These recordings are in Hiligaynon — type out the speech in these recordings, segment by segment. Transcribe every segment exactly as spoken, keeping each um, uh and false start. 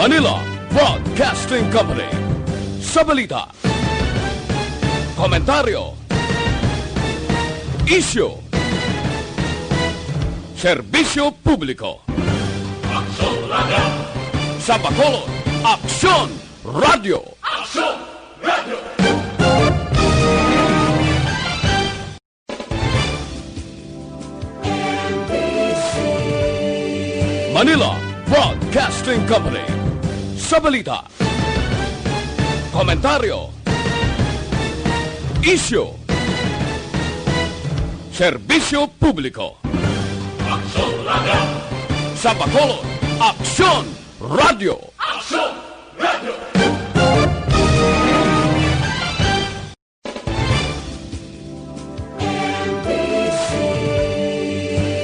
Manila Broadcasting Company. Sa balita, komentaryo, isyu, serbisyo publiko. Aksyon Radio. Sa Bacolod, Aksyon Radio. Aksyon Radio. Manila Broadcasting Company. Sa balita, komentaryo, isyu, serbisyo publiko. Aksyon Radio. Sa Bacolod, Aksyon Radio. Aksyon Radio.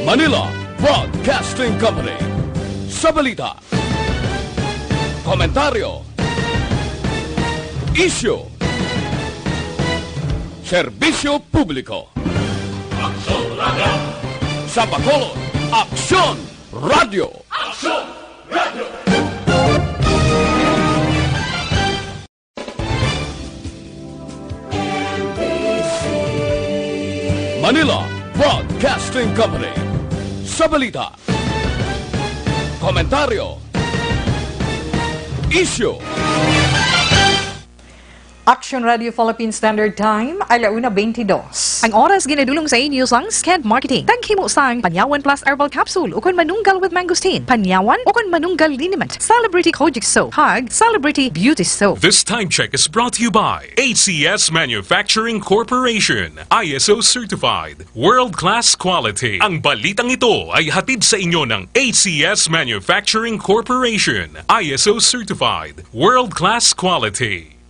Manila Broadcasting Company. Sa balita, komentaryo, isyu, serbisyo publiko. Aksyon Radio. Sa Bacolod, Aksyon Radio. Aksyon Radio. Manila Broadcasting Company. Sa balita, komentaryo, isyu. Action Radio Philippine Standard Time, ala una twenty-dos. Ang oras ginadulong sa inyo sang Sked Marketing. Taghimo sang Panyawan Plus Herbal Capsule ukon Manunggal with Mangosteen, Panyawan ukon Manunggal Liniment, Celebrity Kojic Soap, kag Celebrity Beauty Soap. This time check is brought to you by A C S Manufacturing Corporation, I S O certified, world-class quality. Ang balitang ito ay hatid sa inyo ng A C S Manufacturing Corporation, I S O certified, world-class quality.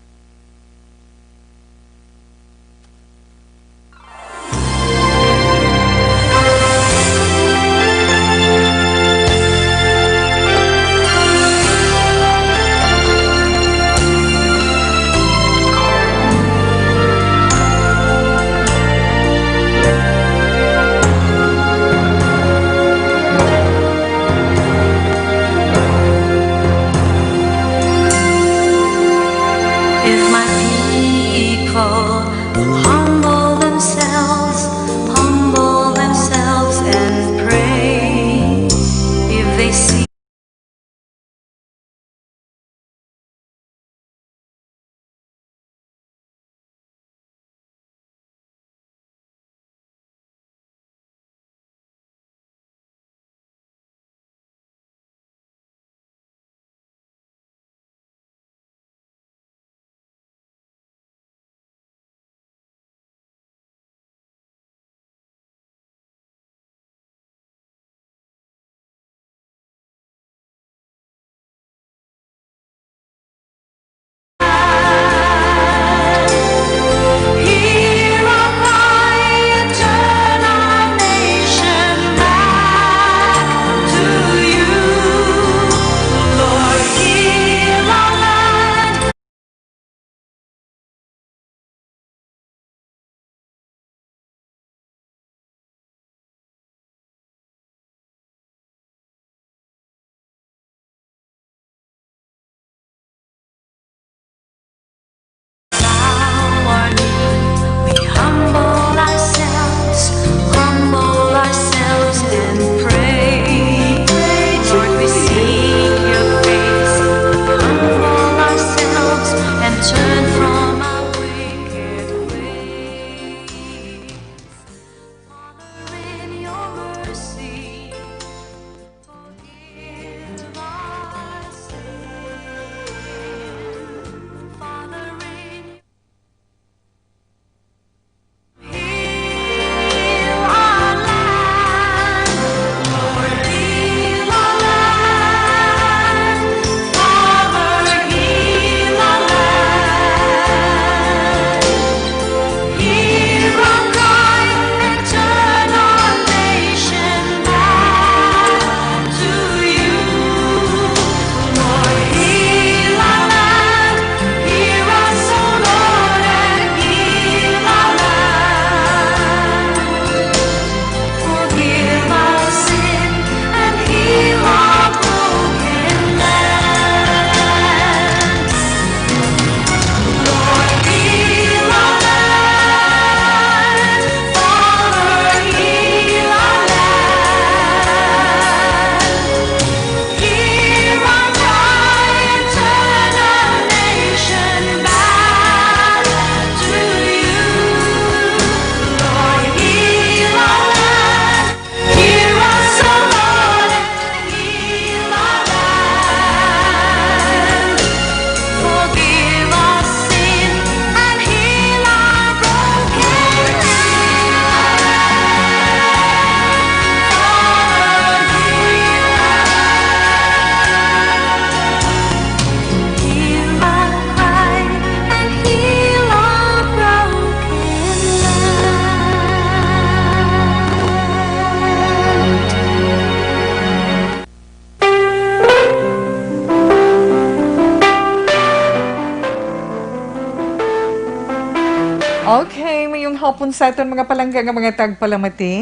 Hapon sa aton mga palangga nga mga tagpalamati.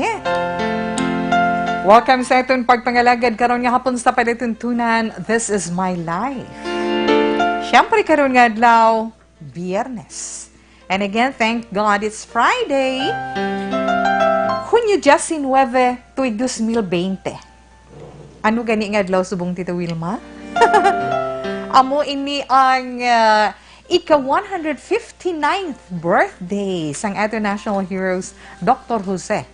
Welcome sa aton pagpangalagad karon nga hapon sa palatuntunan, This Is My Life. Siyempre, karon nga adlaw, Biyernes. And again, thank God it's Friday. Hunyo diecinuebe, tuig dos mil veinte. Ano gani nga adlaw subong, Tita Wilma? Amo ini ang, ah, ika one hundred fifty-ninth birthday sang aton national heroes, Doctor Jose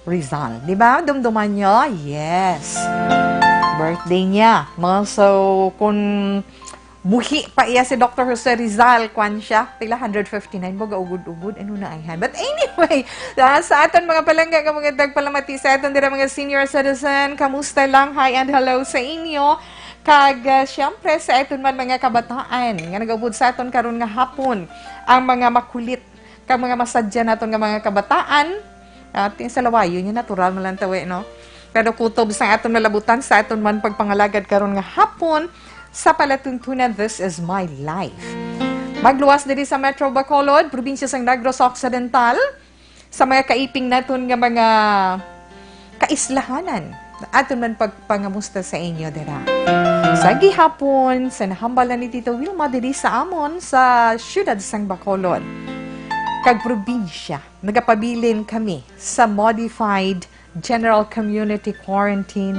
Rizal. Di ba? Dumduman niyo? Yes. Birthday niya. No? So, kung buhi pa iya si Doctor Jose Rizal, kwan siya, pila, hundred fifty-nine ba, gaugod-ugod? Ano na ay han? But anyway, ah, sa aton mga palangga nga mga tagpalamati sa aton dira mga senior citizen, kamusta lang? Hi and hello sa inyo. Kag, ah, siyempre, sa aton man mga kabataan nga nagaubod sa aton karon nga hapon, ang mga makulit kag mga masadya naton nga mga kabataan, ah, ti-, sa lawayo niya, natural man lang tawi, no? Pero kutob sa aton malabutan, sa aton man pagpangalagad karon nga hapon, sa palatuntunan, This Is My Life. Magluwas diri sa Metro Bacolod, probinsya sang Negros Occidental, sa mga kaiping naton nga mga kaislahanan, aton man pagpangamusta sa inyo dira. Sa gihapon, sa nahambal na ni Tito Wilma diri sa amon sa siyudad sang Bacolod kag probinsya, nagapabilin kami sa modified general community quarantine.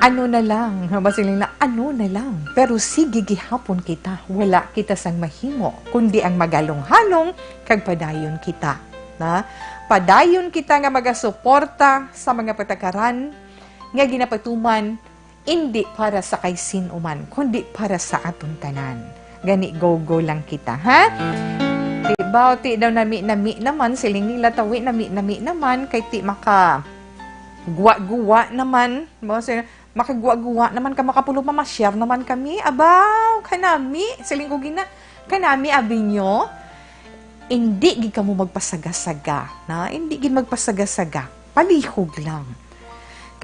Ano na lang, masiling na, ano na lang. Pero sige gihapon kita, wala kita sang mahimo, kundi ang magalong-halong kag padayon kita. Na? Padayon kita nga magasuporta sa mga patakaran nga ginapatuman, indi para sa kay sin-o man, kundi para sa aton tanan. Gani, go-go lang kita, ha? Ti baw, ti daw nami-nami naman, siling nila tawi, nami-nami naman, kay ti maka guwa-guwa naman, mo, si-, makaguwa-guwa naman ka, makapulo, ma-share naman kami. Abaw, kanami, siling ko gina, kanami, abi nyo, indi gid kamo magpasaga-saga, na? Indi gid magpasaga-saga. Palihog lang.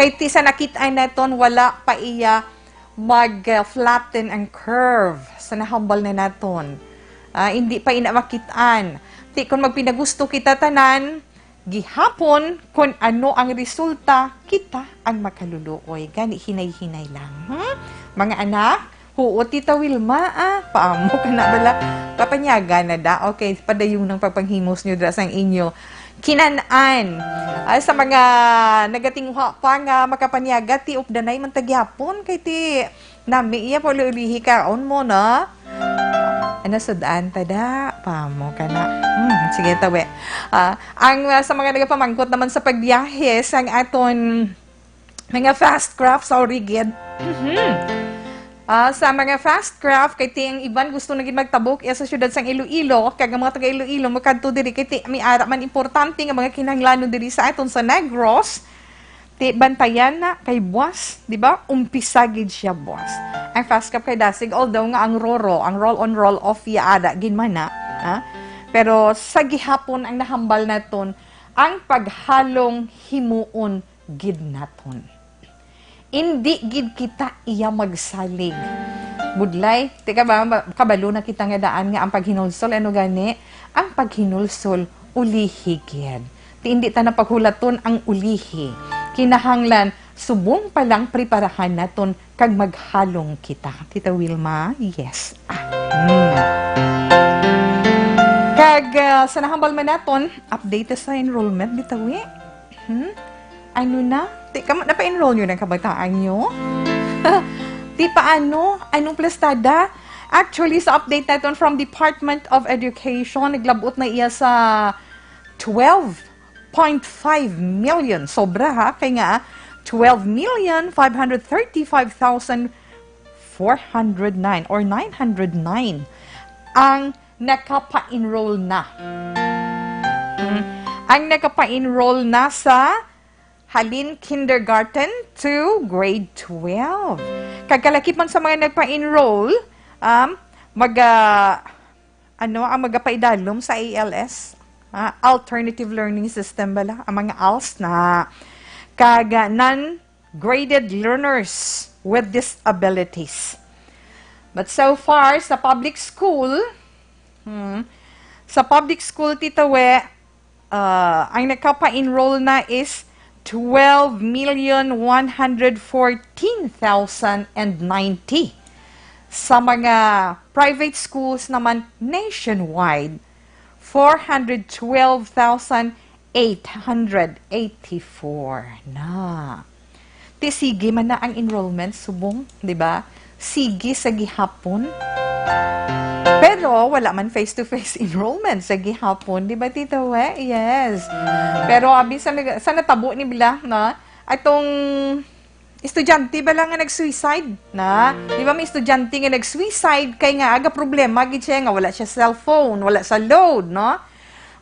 Kay ti sa nakit-an naton, wala pa iya mag-, uh, flatten ang curve sa nahambal na naton. Ah, indi pa ina makit-an. Ti kon magpinagusto kita tanan, gihapon, kun ano ang resulta, kita ang makaluluoy. Gani, hinay-hinay lang. Hmm? Mga anak, huot, Tita Wilma, ah. Paamo ka na bala. Papanyaga na da. Okay, padayon ang pagpanghimos nyo dira sang inyo kinan-an. Ah, sa mga nagatinguha pa nga makapanyaga, ti updanay man ta gyapon, kay ti nami iya pa ulihi kaon mo, no? Ano, sud-an ta da? Paamo ka na. Hmm, sige, tawi. Ah, ang, ah, sa mga nagapamangkot naman sa pagbiyahe, sang aton mga fast craft, sorry, gid. Mhm. Ah, sa mga fast craft, kay ti ang iban gusto na gid magtabok iya sa siyudad sang Iloilo, kag ang mga taga Iloilo makadto diri, kay ti may ara man importante nga mga kinahanglanon diri sa aton sa Negros. Ti bantayan na kay buwas, di ba? Umpisa gid siya buwas. Ang fast craft kay dasig, although nga ang roro, ang roll on, roll off, iya ara gid man na, ha? Pero sa gihapon ang nahambal naton, ang paghalong himuon gid naton. Indi gid kita iya magsalig. Budlay, ti ka ba, ma-, kabalo na kita nga daan nga ang paghinulsol, ano gani? Ang paghinulsol, ulihi gid. Ti indi ta na paghulaton ang ulihi. Kinahanglan, subong pa lang preparahan naton kag maghalong kita. Tita Wilma, yes. Ah, hmm. Kag, ah, sa nahambal man naton, update sa enrollment, bitaw, eh. Hmm? Ano na? Ti, kam-, napa-enroll nyo ng kabataan nyo? Ti, paano? Anong plastada? Actually, sa update naton from Department of Education, naglabot na iya sa twelve point five million. Sobra, ha? Kay nga, twelve million five hundred thirty-five thousand four hundred nine or nine hundred nine ang nakapa-enroll na. Hmm. Ang nakapa-enroll na sa halin kindergarten to grade twelve. Kag kalakip man sa mga nagpa-enroll, um, maga-, ano, ang magapaidalom sa A L S, ah, alternative learning system bala, ang mga als na, kag, ah, non-graded learners with disabilities. But so far, sa public school, hmm, Sa public school, Tita We, ah, ang nakapa-enroll na is twelve million one hundred fourteen thousand and ninety. Sa mga private schools naman nationwide, four hundred twelve thousand eight hundred eighty-four na. Ti sige man na ang enrollment subong, di ba? Sige sa gihapon. Pero wala man face-to-face enrollment sa gihapon, di ba, Tita We? Yes. Pero abi sa, nag- sa natabo ni Bla, no? Atong estudyante ba lang nga nag-suicide na? Di ba may estudyante nga nag-suicide kay nga aga problema gid siya nga wala siya cellphone, wala sa load, no?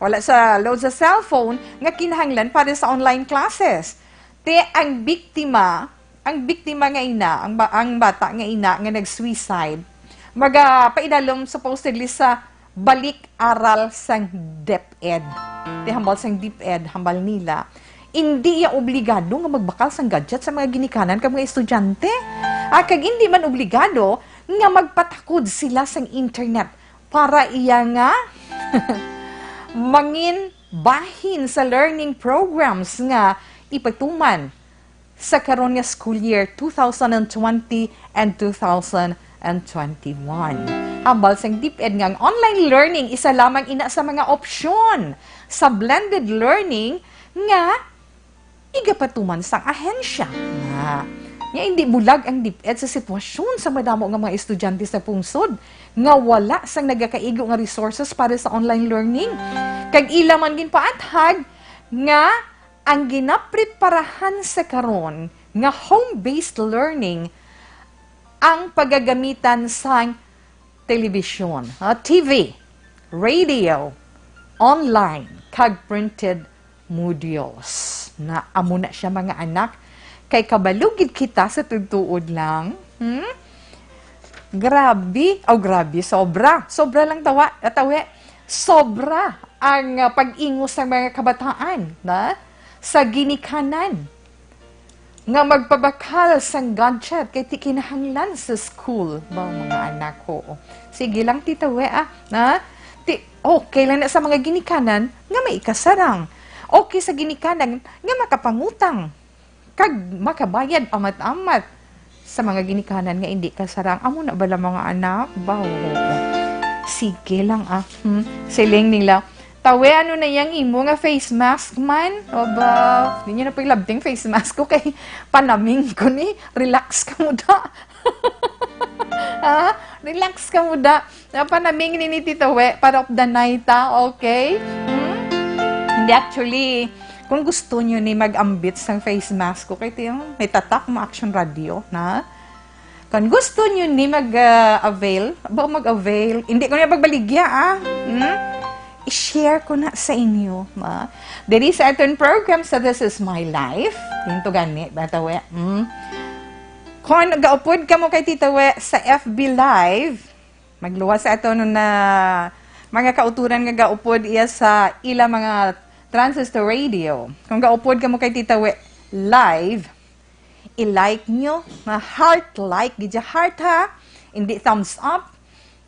Wala sa load sa cellphone nga kinahanglan para sa online classes. Te, ang biktima, ang biktima nga ina, ang, ba, ang bata nga ina nga nag-suicide, maga paidalom supposedly sa balik aral sang DepEd. Te, hambal sang DepEd, hambal nila, hindi iya obligado nga magbakal sang gadget sa mga ginikanan kag mga estudyante. Ah, kag hindi man obligado nga magpatakod sila sang internet para iya nga mangin bahin sa learning programs nga ipatuman sa karon nga school year two thousand and twenty and two thousand and twenty-one. Hambal sang DepEd nga ang online learning isa lamang ina sa mga opsyon sa blended learning nga igapatuman sang ahensya nga nga hindi bulag ang DepEd sa sitwasyon sa madamo nga mga estudyante sa pungsod nga wala sang nagakaigo nga resources para sa online learning. Kag ila man ginpaathag nga ang ginapreparahan sa karon nga home-based learning ang pagagamitan sang telebisyon, ah, T V, radio, online, kag printed modules. Na amo na siya, mga anak. Kay kabalo gid kita sa tugtuod lang. Hmm? Grabe. Oh, grabe. Sobra. Sobra lang tawa, atawe. Sobra ang ah, pag-ingon sa mga kabataan na sa ginikanan nga magpabakal sang gadget kay ti kinahanglan sa school. Ba, mga anak ko. Sige lang, Tita We, ah. Na? Ti, okay lang na sa mga ginikanan nga may ikasarang. Okay sa ginikanan nga makapangutang kag makabayad amat-amat sa mga ginikanan nga indi kasarang. Amo na bala, mga anak? Ba, oo. Sige lang, ah. Hmm? Siling nila, "Tawe, ano na yang imo nga face mask man? Aba, di niyo na paglabting face mask ko kay panaming ko ni. Relax ka mo da." Ha? Relax ka mo da. Napanaming ni ni Tita We, para of the night, ha? Okay? Hmm? Hindi, actually, kung gusto niyo ni mag-ambit sang face mask ko, kay tiyo, may tatak mo Action Radio, na? Kung gusto niyo ni mag-avail, ba mag-avail? Hindi ko na pagbaligya, ah. Hmm? I-share ko na sa inyo, ma. Diri sa aton program sa This Is My Life, dito gani, bata we, hmm? Kung gaupod ka mo kay Tita We sa F B Live, magluwas sa aton na mga kauturan nga gaupod iya sa ila mga transistor radio. Kung gaupod ka mo kay Tita We live, i-like nyo, ma-heart like, gid siya heart ha, hindi thumbs up,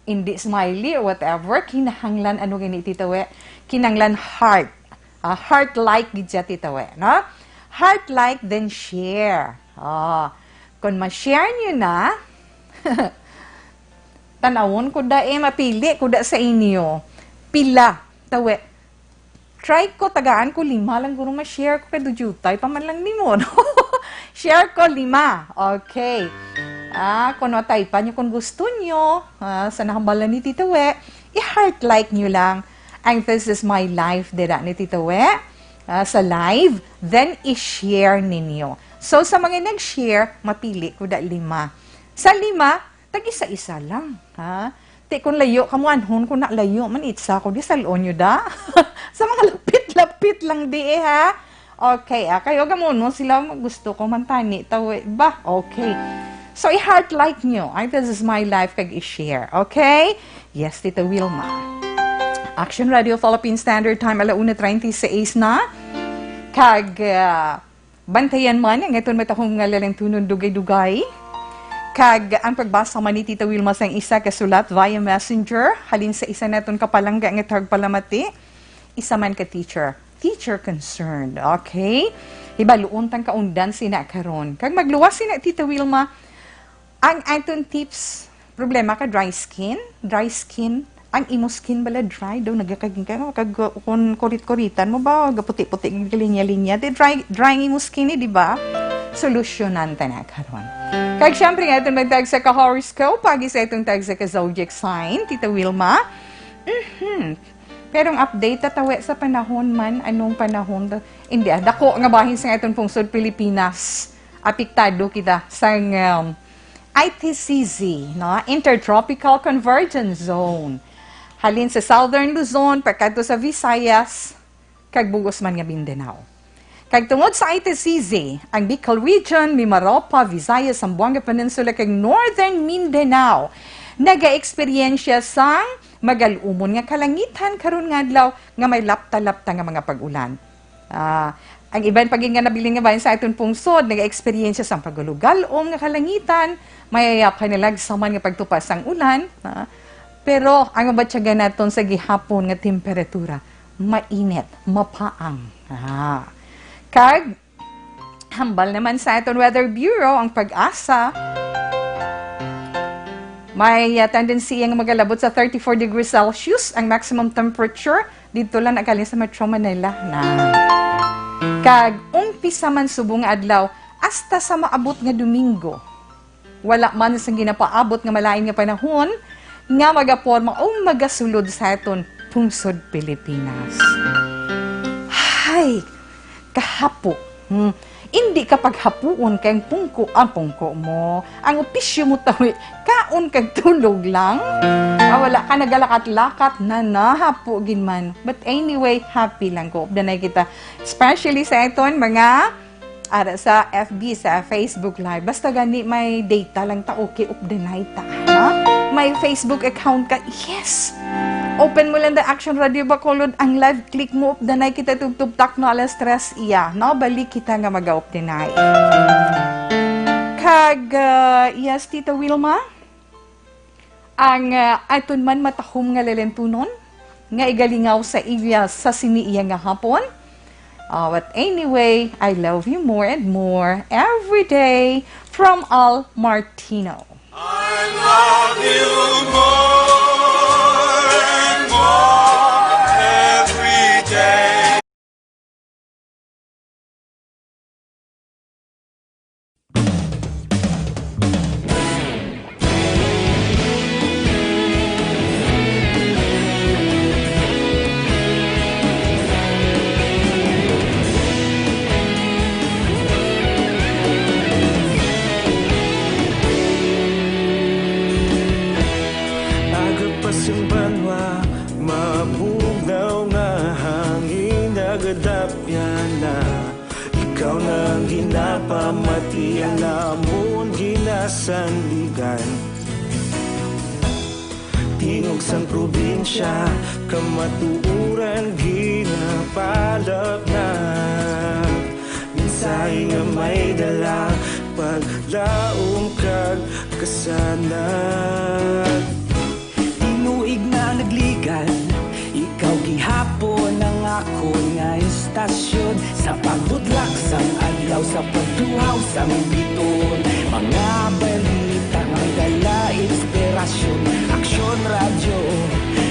hindi smiley or whatever, kinahanglan ano gani, Tita We, kinahanglan heart. Ah, heart like gid siya, Tita We, no? Heart like, then share. Ah, kung ma-share nyo na, tanawon ko da eh, mapili ko da sa inyo. Pila, Tita We, try ko, tagaan ko lima lang guro ma-share ko kay dudutay pa man lang nimo, no? Share ko lima. Okay. Ah, kung matay pa nyo, kung gusto nyo, ah, sa nahambalan ni Tita We, i-heart like nyo lang ang This Is My Life dira ni Tita We, ah, sa live, then i-share ninyo. So, sa mga nag-share, mapili ko da lima. Sa lima, tag-isa-isa lang, ha? Ti, kung layo ka mo anhon, kung nalayo man, itsa ko, di salon nyo da. Sa mga lapit-lapit lang di eh, ha? Okay, ah, kayo gamono sila, gusto ko man tani, tawi, ba? Okay. So, i-heart like nyo. Ay, This Is My Life, kag i-share, okay? Yes, Tita Wilma. Action Radio Philippine Standard Time, ala una treinta y seis na. Kag, ah, bantayan man ang aton matahong nga lalantunon dugay-dugay. Kag ang pagbasa man ni Tita Wilma sang isa ka sulat via messenger, halin sa isa naton kapalangga nga tagpalamati, isa man ka teacher. Teacher concerned, okay? Hibaluon tang kaundan sina karon. Kag magluwas sina, Tita Wilma, ang aton tips, problema ka dry skin? Dry skin? Ang imo skin bala dry daw, nagakaging ka, kag kun kurit-kuritan mo ba, gaputi-puti, galinya-linya, di dry, dry ang imo skin, eh, di ba? Solusyonan ta na karon. Kag syempre, nga itong magtag sa ka-horoscope, pagi sa itong tag sa ka-zodiac sign, Tita Wilma. Mhm. Pero ang update, tatawi sa panahon man, anong panahon? Da-, hindi, ah, dako nga bahin sa itong pungsod Pilipinas. Apektado kita sa, um, I T C Z, no? Intertropical Convergence Zone. Halin sa Southern Luzon, pagkadto sa Visayas, kag bugos man nga Mindanao. Kag tungod sa I T C Z, ang Bicol Region, Mimaropa, Visayas, Zamboanga Peninsula, kag Northern Mindanao, nagaeksperyensya sang magalumon nga kalangitan karon nga adlaw nga may lapta-lapta nga mga pag-ulan. Ah, ang iban pa gid nga nabilin nga bahin sa aton pungsod, nagaeksperyensya sang pagulugalom nga kalangitan, may, ah, kinalagsaman nga pagtupa sang ulan, ah, pero ang mabatyagan naton sa gihapon nga temperatura, mainit, mapaang. Ah. Kag, hambal naman sa aton Weather Bureau, ang PAGASA, may, ah, tendency nga magalabot sa thirty-four degrees Celsius ang maximum temperature didto lang, naghalin sa Metro Manila na. Kag umpisa man subong nga adlaw hasta sa maabot nga Domingo, wala man sang ginapaabot nga malain nga panahon nga magaporma o magasulod sa aton pungsod Pilipinas. Hay, kahapo. Hmm. Indi ka paghapuon kay ang pungko, ang pungko mo, ang opisyo mo tawi, kaon kag tulog lang. Ah, wala ka nagalakat-lakat na nahapo gid man. But anyway, happy lang ko. Updanay kita. Especially sa iton mga ara sa F B, sa Facebook Live. Basta gani may data lang ta, okay, updanay ta, ha? May Facebook account ka, yes! Open mo lang the Action Radio Bacolod ang live, click mo, updanay kita tubtob takno alas tres iya, no? Balik kita nga mag-updanay. Kag, ah, yes, Tita Wilma? Ang, ah, aton man matahom nga lalentunon nga igalingaw sa iya sa sini iya nga hapon. Ah, but anyway, I love you more and more every day from Al Martino. I love you more and more every day. Aga pa sing banwa, mabugnaw nga hangin nagadapyan na. Ikaw na ang ginapamati, ang amon ginasandigan. Tingog sang probinsya, kamatuoran ginapalapnap. Mensahe nga may dala, paglaom kag kasanag. Tinuig na nagligan, ikaw gihapon ang akon nga istasyon. Sa pagbudlak sang adlaw, sa pagduhaw sang biton, mga balita nga dala inspirasyon. Aksyon Radyo,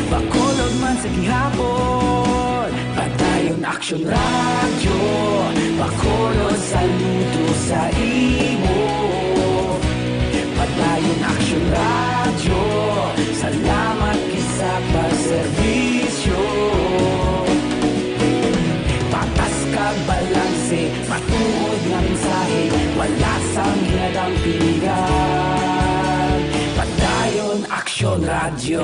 Bacolod man sa gihapon. Padayon Aksyon Radyo, Bacolod, saludo sa imo. Padayon Aksyon Radyo, salamat gid sa pagserbisyo. Patas kag balanse, matuod nga mensahe, wala sang ginadampingan. Padayon Aksyon Radyo.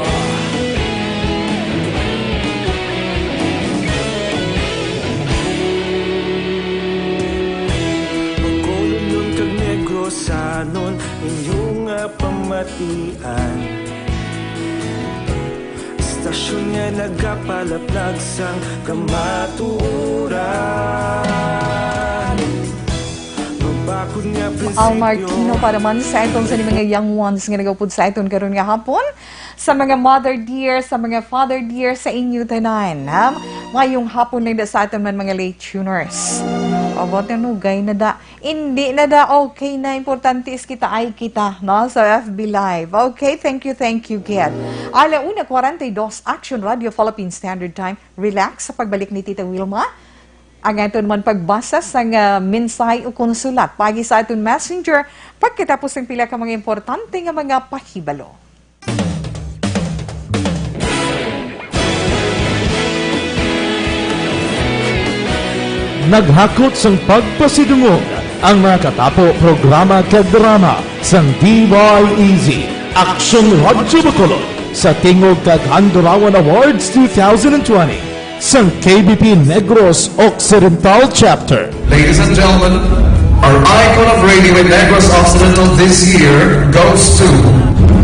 Bacolodnon kag Negrosanon, inyo nga pamatian. Istasyon nga nagapalaplag sang kamatuoran. Mabakod nga Al Martino para man sa aton sa mga young ones nga nagaupod sa aton karon nga hapon, sa mga mother dear, sa mga father dear, sa inyo tanan, ha? Mayong hapon na sa aton man mga late tuners. About na nugay na da. Hindi na da, okay na. Importante is kita ay kita, no? Sa F B Live. Okay, thank you, thank you, Ken. Ala una kwarenta y dos, Action Radio Philippine Standard Time. Relax sa pagbalik ni Tita Wilma. Ang aton man pagbasa sang, ah, mensahe o konsulat pagi sa aton messenger pagkatapos ng pila ka mga importante nga mga pahibalo. Naghakot sang pagpasidungog ang nakatapo programa kag drama sang D Y E Z Action Radyo Bacolod sa Tingog kag Handurawan Awards two thousand twenty sang K B P Negros Occidental Chapter. Ladies and gentlemen, our icon of radio in Negros Occidental this year goes to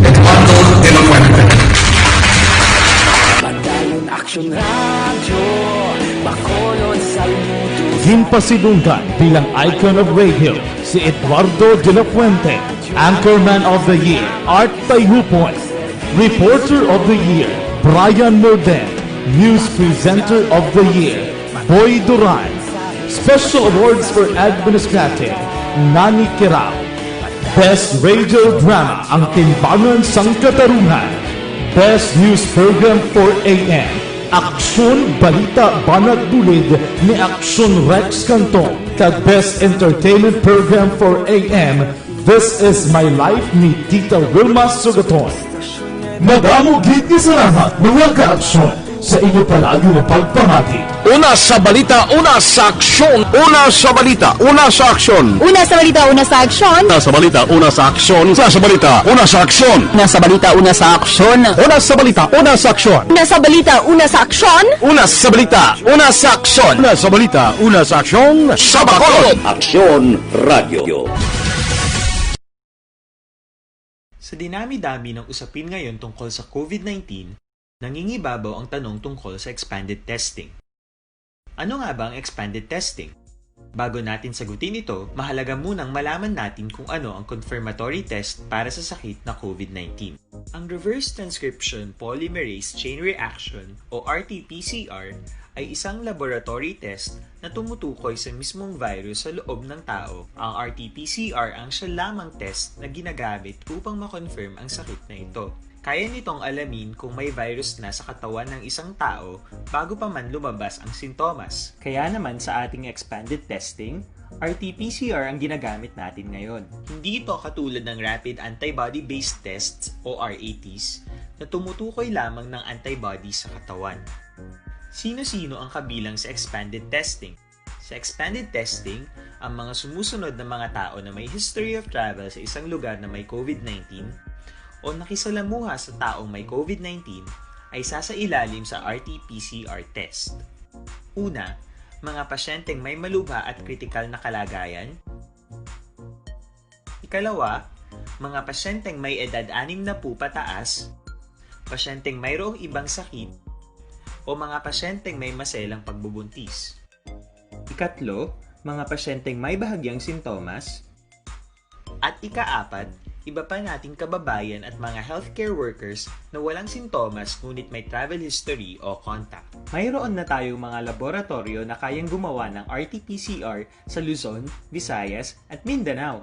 Eduardo de la Fuente. Padayon Action Radio, Bacolod, saludo. Ginpasidunggan bilang icon of radio si Eduardo de la Fuente, Anchorman of the Year, Art Tayhupoy, Reporter of the Year, Brian Morden, News Presenter of the Year, Boy Duran, Special Awards for Administrative, Nani Kirao, Best Radio Drama, Ang Timbangan sang Katarungan, Best News Program for A M, Aksyon Balita Banat Bulid ni Aksyon Rex Canton, kag Best Entertainment Program for A M, This Is My Life ni Tita Wilma Sugaton. Madamo gid nga salamat, mga ka-aksyon, sa inyo palagi nga pagpamati. Una sa balita, una sa aksyon. Una sa balita, una sa aksyon. Una sa balita, una sa aksyon. Una sa balita, una sa aksyon. Una sa balita, una sa aksyon. Una sa balita, una sa aksyon. Una sa balita, una sa aksyon. Una sa balita, una sa aksyon. Una sa balita, una sa aksyon. Una sa balita, una sa aksyon. Sa Bacolod. Aksyon Radio. Sa dinami-dami ng usapin ngayon tungkol sa COVID nineteen, nangingibabaw ang tanong tungkol sa expanded testing. Ano nga ba ang expanded testing? Bago natin sagutin ito, mahalaga munang malaman natin kung ano ang confirmatory test para sa sakit na COVID nineteen. Ang reverse transcription polymerase chain reaction o R T P C R ay isang laboratory test na tumutukoy sa mismong virus sa loob ng tao. Ang R T P C R ang siya lamang test na ginagamit upang ma-confirm ang sakit na ito. Kaya nitong alamin kung may virus na sa katawan ng isang tao bago pa man lumabas ang sintomas. Kaya naman sa ating expanded testing, R T P C R ang ginagamit natin ngayon. Hindi ito katulad ng rapid antibody-based tests o R A Ts na tumutukoy lamang ng antibody sa katawan. Sino-sino ang kabilang sa expanded testing? Sa expanded testing, ang mga sumusunod na mga tao na may history of travel sa isang lugar na may COVID nineteen o nakisalamuha sa taong may COVID nineteen ay sasailalim sa R T P C R test. Una, mga pasyenteng may malubha at kritikal na kalagayan. Ikalawa, mga pasyenteng may edad anim na po pataas, pasyenteng mayroong ibang sakit, o mga pasyenteng may maselang pagbubuntis. Ikatlo, mga pasyenteng may bahagyang sintomas. At ikaapat, iba pa nating kababayan at mga healthcare workers na walang sintomas ngunit may travel history o contact. Mayroon na tayong mga laboratoryo na kayang gumawa ng R T P C R sa Luzon, Visayas, at Mindanao.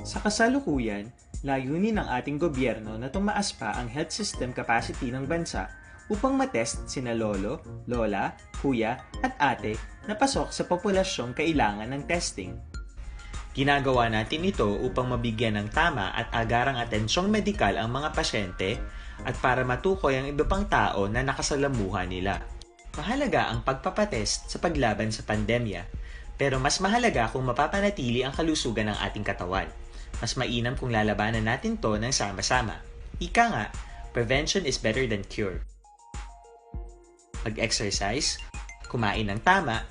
Sa kasalukuyan, layunin ng ating gobyerno na tumaas pa ang health system capacity ng bansa upang matest sina lolo, lola, kuya, at ate na pasok sa populasyong kailangan ng testing. Ginagawa natin ito upang mabigyan ng tama at agarang atensyong medikal ang mga pasyente at para matukoy ang iba pang tao na nakasalamuha nila. Mahalaga ang pagpapatest sa paglaban sa pandemya, pero mas mahalaga kung mapapanatili ang kalusugan ng ating katawan. Mas mainam kung lalabanan natin 'to ng sama-sama. Ika nga, prevention is better than cure. Mag-exercise, kumain ng tama,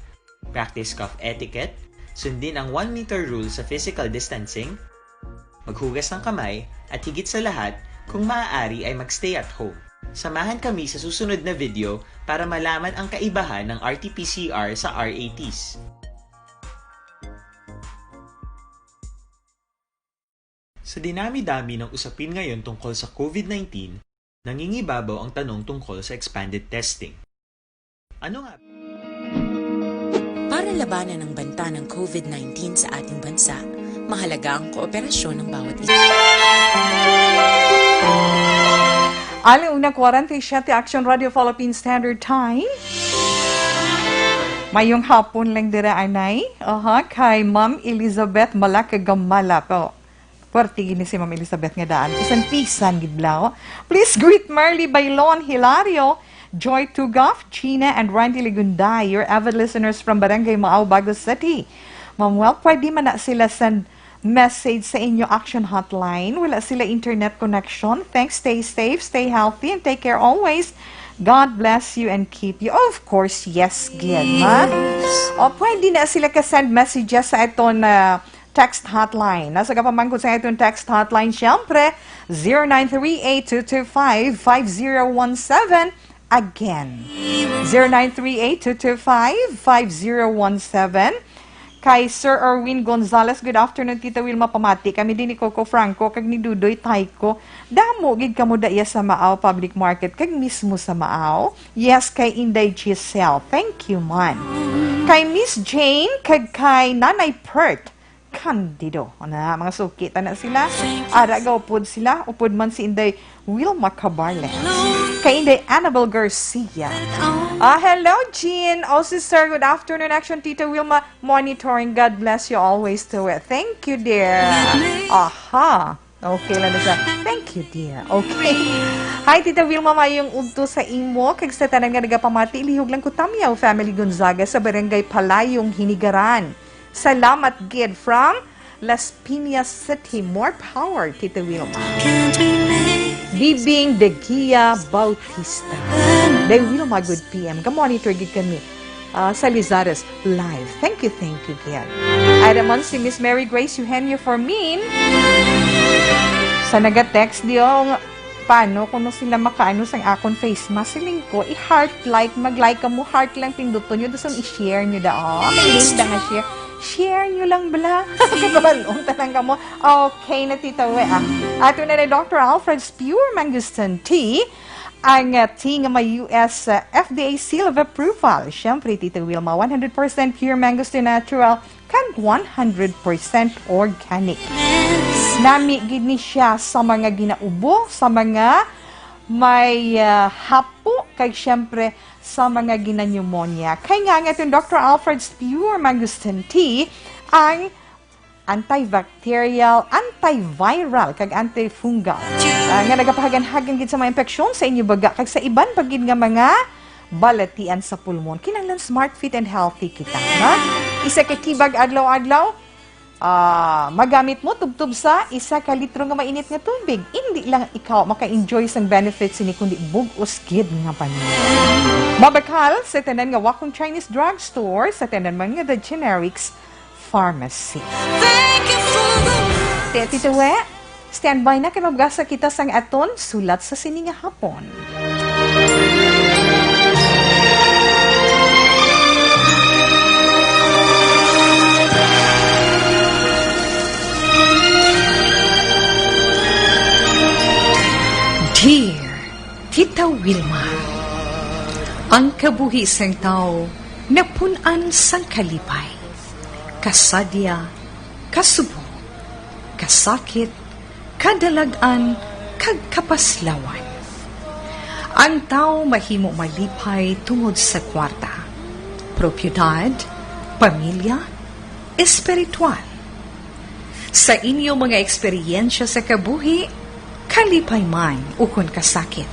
practice cough etiquette, sundin ang one meter rule sa physical distancing, maghugas ng kamay, at higit sa lahat, kung maaari ay mag-stay at home. Samahan kami sa susunod na video para malaman ang kaibahan ng R T P C R sa R A Ts. Sa dinami-dami ng usapin ngayon tungkol sa COVID nineteen, nangingibabaw ang tanong tungkol sa expanded testing. Ano nga? Para labanan ang banta ng COVID nineteen sa ating bansa, mahalaga ang kooperasyon ng bawat isa. Alauna kwarenta y siete, Action Radio Philippine Standard Time. Mayong hapon lang dira, anay. Aha, kay Ma'am Elizabeth Malakagamala po. Puwerte gid ni si Ma'am Elizabeth nga daan. Pisan-pisan gid, blaw. Please greet Marley Bailon Hilario, Joy Tugaf, Gina, and Randy Ligunday, your avid listeners from Barangay Maao, Bago City. Ma'am, well, pwede man na sila send message sa inyo action hotline. Wala sila internet connection. Thanks, stay safe, stay healthy, and take care always. God bless you and keep you. Of course, yes, gid, ha? O, pwede na sila ka-send messages sa aton, ah, text hotline. Nasa kapamangkot sa aton text hotline, siyempre, zero nine three eight two two five five zero one seven. Again, zero nine three eight two two five five zero one seven. Kay Sir Erwin Gonzalez, "Good afternoon, Tita Wilma, pamati kami din ni Coco Franco kag ni Dudoy Tayco. Damo gid kamo daya sa Maaw Public Market kag mismo sa Maaw." Yes, kay Inday Giselle. Thank you, man. Kay Miss Jane kag kay Nanay Pert Candido. Ana, mga suki ta na sila. Ara, gaupod sila. Upod man si Inday Wilma Cabarles. Kay Inday Annabel Garcia. Ah, hello, Jean. Oh, sister, good afternoon. Action, Tita Wilma, monitoring. God bless you always to it. Thank you, dear. Aha. Okay lang na siya. Thank you, dear. Okay. Hi, Tita Wilma, mayong udto sa imo kag sa tanan nga nagapamati. Lihog lang ko, Tamyaw Family Gonzaga sa Barangay Palayong, Hinigaran. Salamat gid from Las Piñas City. More power, Tita Wilma. Bibing de Guia Bautista. Day Wilma, good P M. Ga-monitor gid kami, ah, sa Lizares Live. Thank you, thank you, gid. Ay naman si Miss Mary Grace Eugenio Formin. Sa naga-text diyo, nga, paano kuno sila makaano sang akon face mask? Siling ko, i-heart like, mag-like kamo, heart lang pinduton nyo, dason i-share nyo da, oh. May linda nga share. Share nyo lang bala. Katuhalong tanan kamo. Okay na, Tita We, ah. Ato na ni Doctor Alfred Pure Mangosteen Tea. Ang, ah, tea nga may U S, ah, F D A seal of approval. Siyempre, Tita Wilma, one hundred percent pure mangosteen natural kag one hundred percent organic. Nami gid ni siya sa mga ginaubo, sa mga may, ah, hapo, kag siyempre sa mga ginapneumonia. Kay nga, nga itong Doctor Alfred's Pure Mangosteen Tea, ang antibacterial, antiviral, kag antifungal, ah, nga nagapahagan-hagan gid sa mga impeksyon sa inyo baga kag sa iban pa gid nga mga balatian sa pulmon. Kinahanglan smart, fit, and healthy kita, ha? Isa ka tea bag adlaw-adlaw, ah, magamit mo tubtob sa isa ka litro nga mainit nga tubig. Indi lang ikaw maka-enjoy sang benefits sini, kundi bug-os gid nga pamilya. Mabakal sa tanan nga Wakong Chinese Drugstore, sa tanan man nga The Generics Pharmacy. Thank you for the Te, Tito We, standby na kay mabgasa kita sang aton sulat sa sini nga hapon. Dear Tita Wilma, ang kabuhi sang tawo napun-an sang kalipay, kasadya, kasubo, kasakit, kadalag-an, kag kapaslawan. Ang tawo mahimo malipay tungod sa kwarta, propiedad, pamilya, espiritual. Sa inyo mga eksperyensya sa kabuhi, kalipay man ukon kasakit,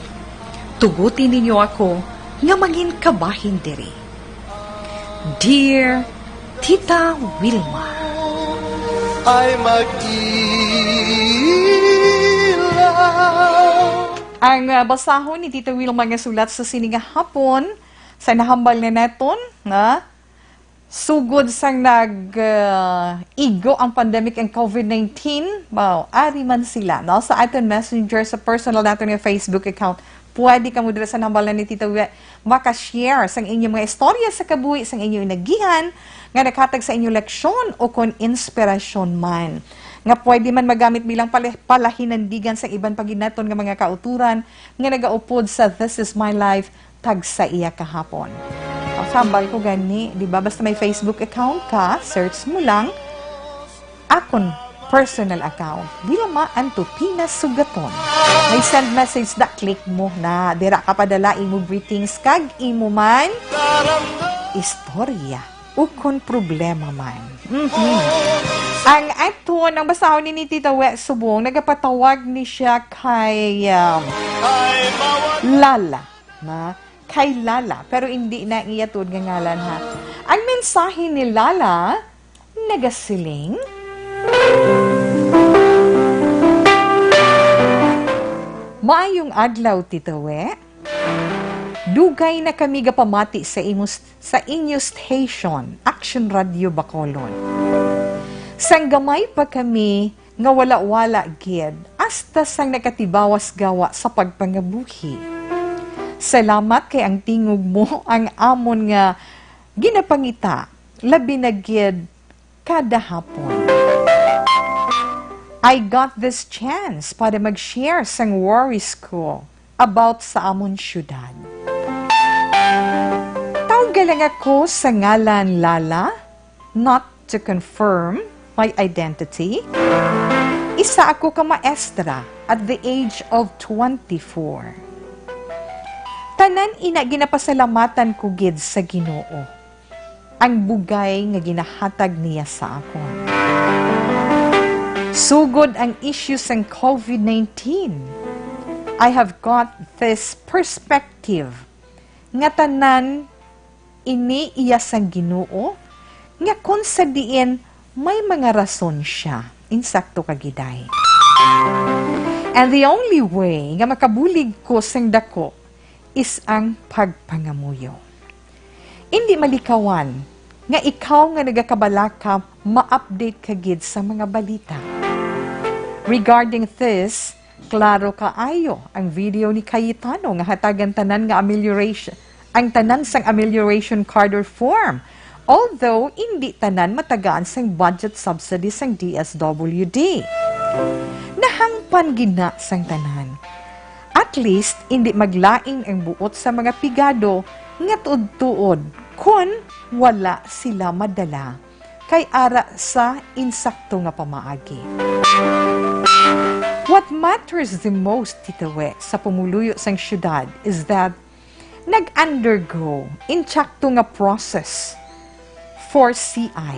tuguti ninyo ako nga mangin kabahin diri. Dear Tita Wilma. Ay mag-ilaw. Ang, ah, basahon ni Tita Wilma nga sulat sa sini nga hapon, sa nahambal na naton, nga sugod sang nag, ah, igo ang pandemic, ang COVID nineteen, wow, ari man sila, no? Sa aton Messenger, sa personal naton nga Facebook account, pwede kamo dira sa nahambal na ni Tita Wi-, maka-share sang inyong mga istorya sa kabuhi sang inyong inagihan nga naghatag sa inyo leksyon o kon inspirasyon man. nga pwede man magamit bilang pala-, palahinandigan sa iban pa gid naton nga mga kauturan nga nagaupod sa This Is My Life, tag sa iya kahapon. Ang sambal ko gani, di ba, basta may Facebook account ka, search mo lang akon personal account, Vilma Antupina Sugaton. May send message da, click mo na. Dira ka padala imo greetings kag imo man istorya ukon problema man. Mhm. Ang aton, ang basahon ni Tita We subong, nagapatawag ni siya kay, um, Lala, na, kay Lala, pero hindi na ang iya tuod nga ngalan, ha. Ang mensahe ni Lala nagasiling, "Maayong adlaw, Tita We. Dugay na kami gapamati sa imo, sa inyo station, Action Radio Bacolod. Sang gamay pa kami nga wala-wala gid, hasta sang nakatibawas gawa sa pagpangabuhi. Salamat kay ang tingog mo ang amon nga ginapangita, labi na gid kada hapon. I got this chance para mag-share sang worries ko about sa amon syudad. Tawga lang ako sa ngalan Lala, not to confirm my identity. Isa ako ka maestra at the age of twenty-four. Tanan ina ginapasalamatan ko gid sa Ginoo ang bugay nga ginahatag niya sa akon. Sugod ang issue sang COVID nineteen, I have got this perspective nga tanan ini iya sang Ginoo, nga kon sa diin may mga rason siya, insakto ka giday. And the only way nga makabulig ko sang dako is ang pagpangamuyo. Indi malikawan nga ikaw nga nagakabalaka ma-update ka gid sa mga balita. Regarding this, klaro kaayo ang video ni Cayetano nga hatagan tanan nga amelioration, ang tanan sang amelioration card or form. Although, indi tanan matagaan sang budget subsidy sang D S W D. Nahangpan gid na sang tanan. At least, indi maglaing ang buot sa mga pigado nga tuod-tuod kon wala sila madala kay ara sa insakto nga pamaagi. What matters the most, Tita We, sa pumuluyo sang syudad is that nag-undergo insakto nga process for C I.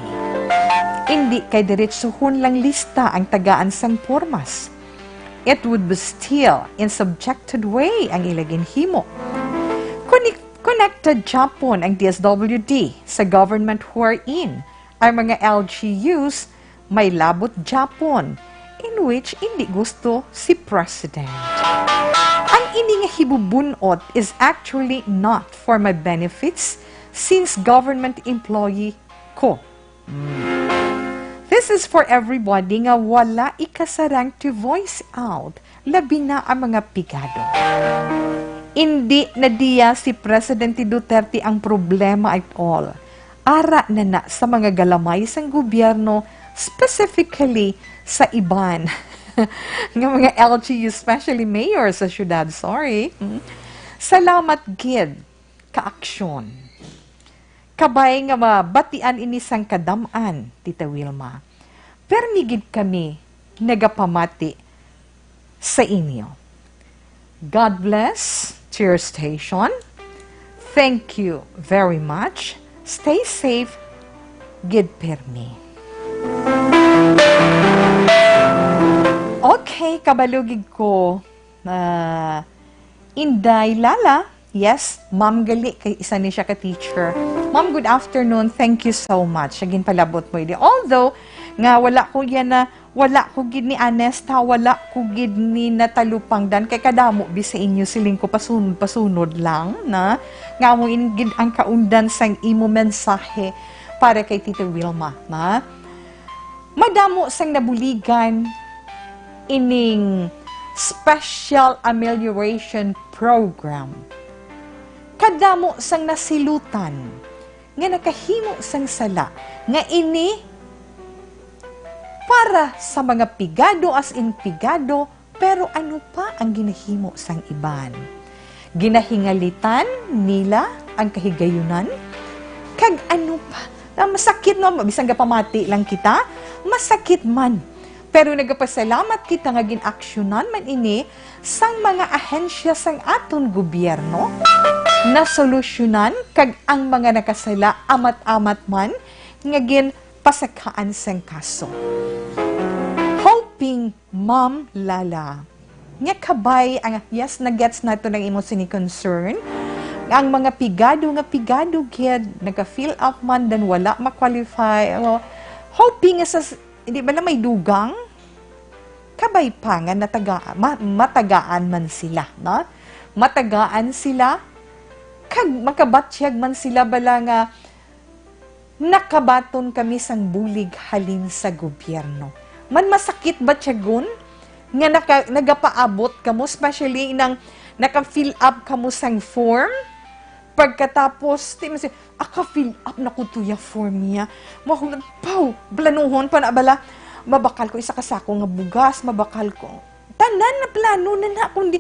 Indi kay diretsuhon lang lista ang tagaan sang pormas. It would be still in subjected way ang ila ginhimo. Connect-, connected gyapon ang D S W D sa government wherein ang mga L G Us may labot gyapon, in which indi gusto si President. Ang ini nga hibubun-ot is actually not for my benefits since government employee ko. Mm. This is for everybody nga wala ikasarang to voice out, labi na ang mga pigado. Indi na diya si Presidente Duterte ang problema at all. Ara na na sa mga galamay sang gobyerno, specifically sa iban nga mga L G U, especially mayor sa syudad. Sorry. Mm. Salamat gid ka aksyon. Kabay nga mabatian ini sang kadam-an, Tita Wilma. Permi gid kami nagapamati sa inyo. God bless to your station. Thank you very much. Stay safe. Gid permi. Okay, kabalo gid ko na Inday Lala, yes, ma'am gali, kay isa ni siya ka teacher. Ma'am, good afternoon. Thank you so much sa ginpalabot mo ini. Although, nga wala ko yan na, wala ko gid ni Anesta, wala ko gid ni natalupangdan, kay kadamo bi sa inyo siling ko pasunod, pasunod lang na, nga mo in gid ang kaundan sang imo mensahe para kay Tita Wilma, na. Madamo sang nabuligan ining special amelioration program. Kadamo sang nasilutan nga nakahimo sang sala nga ini para sa mga pigado, as in pigado, pero ano pa ang ginahimo sang iban? Ginahingalitan nila ang kahigayunan? Kag ano pa? Na masakit, no? Bisan gapamati lang kita, masakit man. Pero nagapasalamat kita nga gin-aksyonan man ini sang mga ahensya sang aton gobyerno, nasolusyonan, kag ang mga nakasala amat-amat man nga ginpasakaan sang kaso. Hoping, Ma'am Lala, nga kabay ang, yes, nagets nato ang imo sini concern. Ang mga pigado nga pigado gid, naka-fill up man, then wala ma-qualify. Oh, hoping nga sa, hindi ba na may dugang? Kabay pa nga nataga-, ma-, matagaan man sila, no? Matagaan sila, kag makabatyag man sila bala nga nakabaton kami sang bulig halin sa gobyerno. Man masakit batyagon nga naka-, nagapaabot kamo, especially nang naka-fill up kamo sang form, pagkatapos, di man siya, "Aka-fill up na ko to ya form niya." Mahulat, paw, planuhon pa na bala. Mabakal ko isa ka sako nga bugas, mabakal ko. Tanan na plano na na, kundi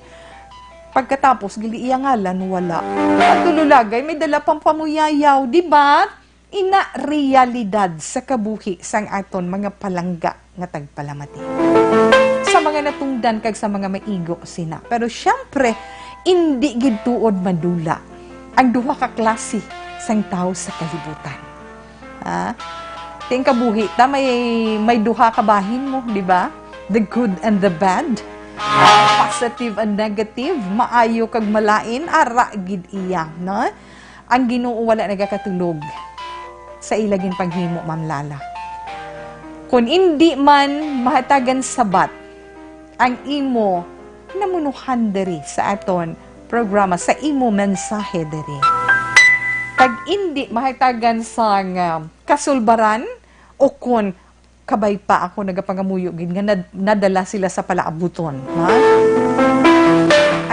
pagkatapos, gali iya ngalan, wala. At tululagay, may dala pang pamuyayaw, di ba? Ina realidad sa kabuhi sang aton mga palangga nga tagpalamati. Sa mga natungdan kag sa mga maigo sina. Pero siyempre, indi gid tuod madula ang duha ka klase sang tawo sa kalibutan. Ha? Ting kabuhi ta, may, may duha ka bahin mo, di ba? The good and the bad. Ah, positive and negative, maayo kag malain, ara gid iya, no? Ang Ginoo wala nagakatulog sa ila ginpanghimo, Ma'am Lala. Kon indi man mahatagan sabat ang imo namunuhan diri sa aton programa, sa imo mensahe diri, kag indi mahatagan sang, ah, kasulbaran, o kon kabay pa ako nagapangamuyo gid nga nad-, nadala sila sa palaabuton, ha?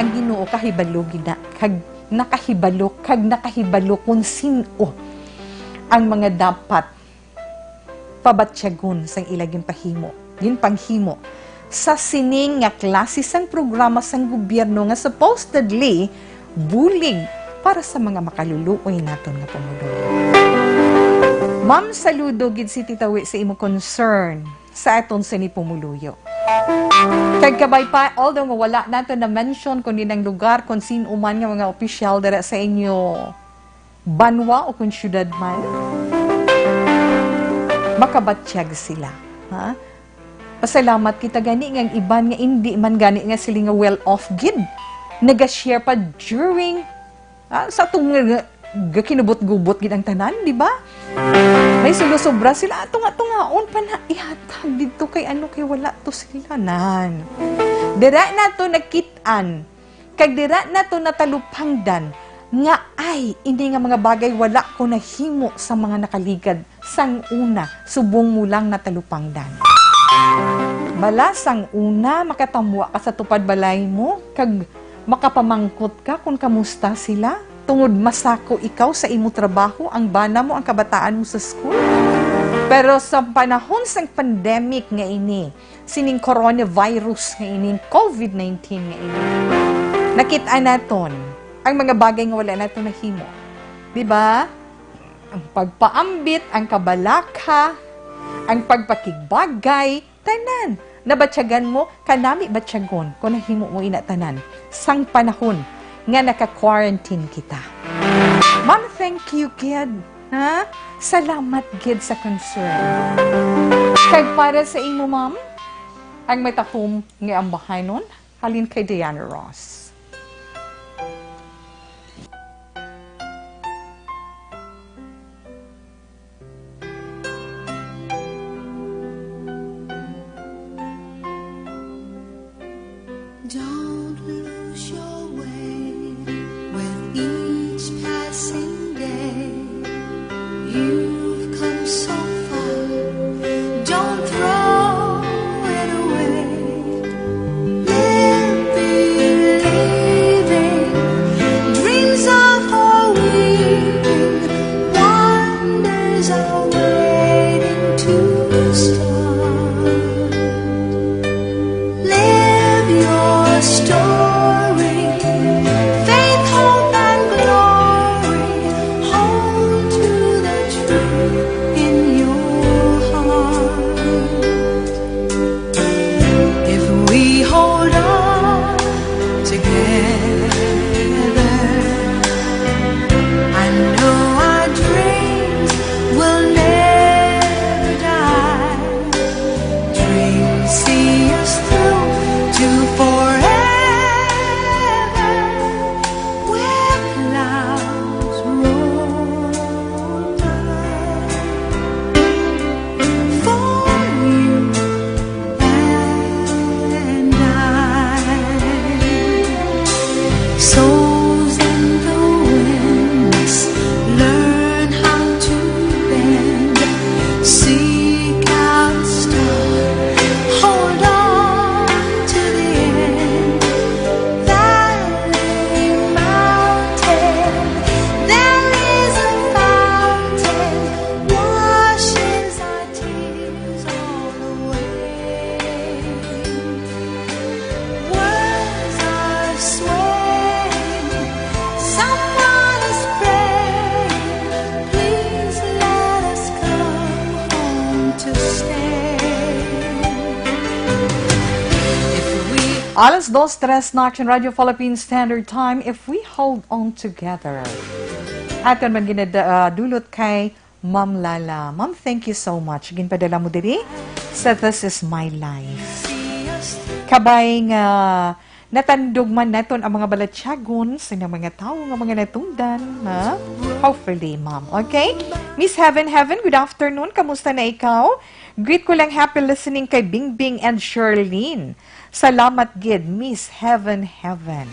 Ang Ginoo kahibalo gid na, kag nakahibalo, kag nakahibalo kon sin-o ang mga dapat pabatyagon sang ila ginpahimo, ginpanghimo sa sining nga klase sang programa sang gobyerno nga supposedly bulig para sa mga makaluluoy naton nga pumuluyo. Ma'am, saludo gid si Tita Wi sa imo concern sa aton sini pumuluyo. Kag kabay pa, although nga wala nato na-mention kung dinang lugar, kung sin-o man nga mga opisyal dira sa inyo banwa o kung syudad man, makabatyag sila. Ha? Pasalamat kita gani nga ang iban nga indi man gani nga sila nga well off gid, naga-share pa during, ah, sa atong nga, nga kinubot-gubot gid ang tanan, di ba? May sulosobra sila, ato nga tungaon pa na ihatag didto kay ano, kay wala to sila nan. Dira nato nakit-an, kag dira nato natalupangdan nga ay ini nga mga bagay wala ko nahimo sa mga nakaligad sang una, subong mo lang natalupangdan. Bala sang una, makatamwa ka sa tupad balay mo, kag makapamangkot ka kon kamusta sila, tungod masako ikaw sa imo trabaho, ang bana mo, ang kabataan mo sa school. Pero sa panahon sang pandemic nga ini, sining coronavirus nga ining covid nineteen nga ini, nakit-an naton ang mga bagay nga wala naton nahimo. Di ba? Ang pagpaambit, ang kabalaka, ang pagpakigbagay, tanan. Nabatyagan mo, kanami batyagon kung nahimo mo ina tanan sang panahon nga naka-quarantine kita. Ma'am, thank you gid, ha? Salamat gid sa concern. Kag para sa imo, ma'am, ang matahom nga ambahanon halin kay Diana Ross. Don't lose your way with each passing day. You've come so far, don't throw it away. Live believing, dreams are for weaving, wonders are waiting to start. Alas dos tres na, Action Radio Philippine Standard Time, If We Hold On Together. Aton man ginadulot kay Ma'am Lala. Ma'am, thank you so much. Ginpadala mo diri sa This Is My Life. Kabay nga natandog man naton ang mga balatyagon sa ilang mga tawo nga mga natungdan, ha? Hopefully, ma'am. Okay? Miss Heaven Heaven, good afternoon. Kamusta na ikaw? Greet ko lang, happy listening kay Bingbing and Sherlyn. Salamat gid, Miss Heaven Heaven.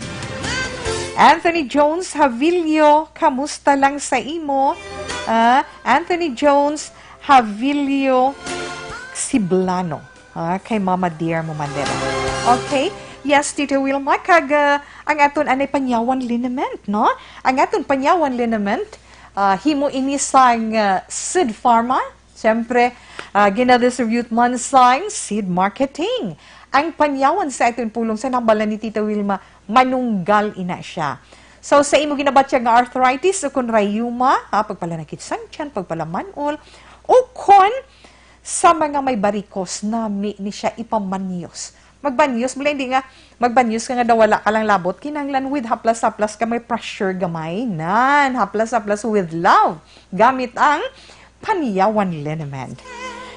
Anthony Jones Havilio, kamusta lang sa imo? Ah, Anthony Jones Havilio Siblano. Ah, kay Mama Dear mo man dira. Okay? Yes, Tita Wilma, kag, ah, ang aton anay Panyawan Liniment, no? Ang aton Panyawan Liniment, ah, himo ini sang, ah, Seed Pharma. Siyempre, ah, ginadistribute man sang Seed Marketing. Ang Panyawan sa aton pulong sa nambala ni Tita Wilma, manunggal ina siya. So, sa imo ginabatyag nga arthritis o kon rayuma, ha, pagpalanakit sang tiyan, pagpalamanol, o kon sa mga may barikos, nami ni siya ipamanyos. Magbanyos, mula hindi nga, magbanyos ka nga daw wala ka lang labot, kinahanglan with haplas-haplas ka, may pressure gamay. Nan, haplas-haplas with love. Gamit ang Panyawan Liniment.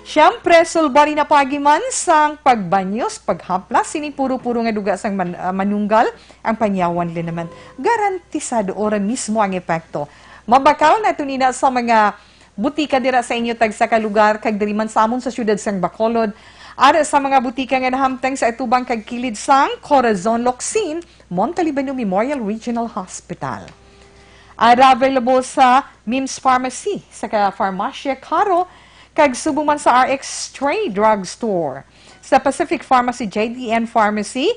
Siyempre, sulbari na pagi man sang pagbanyos, paghaplas, sini puro-puro nga duga sang man-, ah, manunggal, ang Panyawan Liniment. Garantisado ora mismo ang epekto. Mabakal na ito nina sa mga butika dira sa inyo tagsa ka lugar, kag diri man sa amon sa siyudad sang Bacolod. Ara sa mga butika nga nahamtang sa atubang kag kilid sang Corazon Locsin, Montalibano Memorial Regional Hospital. Ara available sa Mims Pharmacy, sa ka Farmacia Caro, kag subong man sa R X Trade Drug Store, sa Pacific Pharmacy, J D N Pharmacy,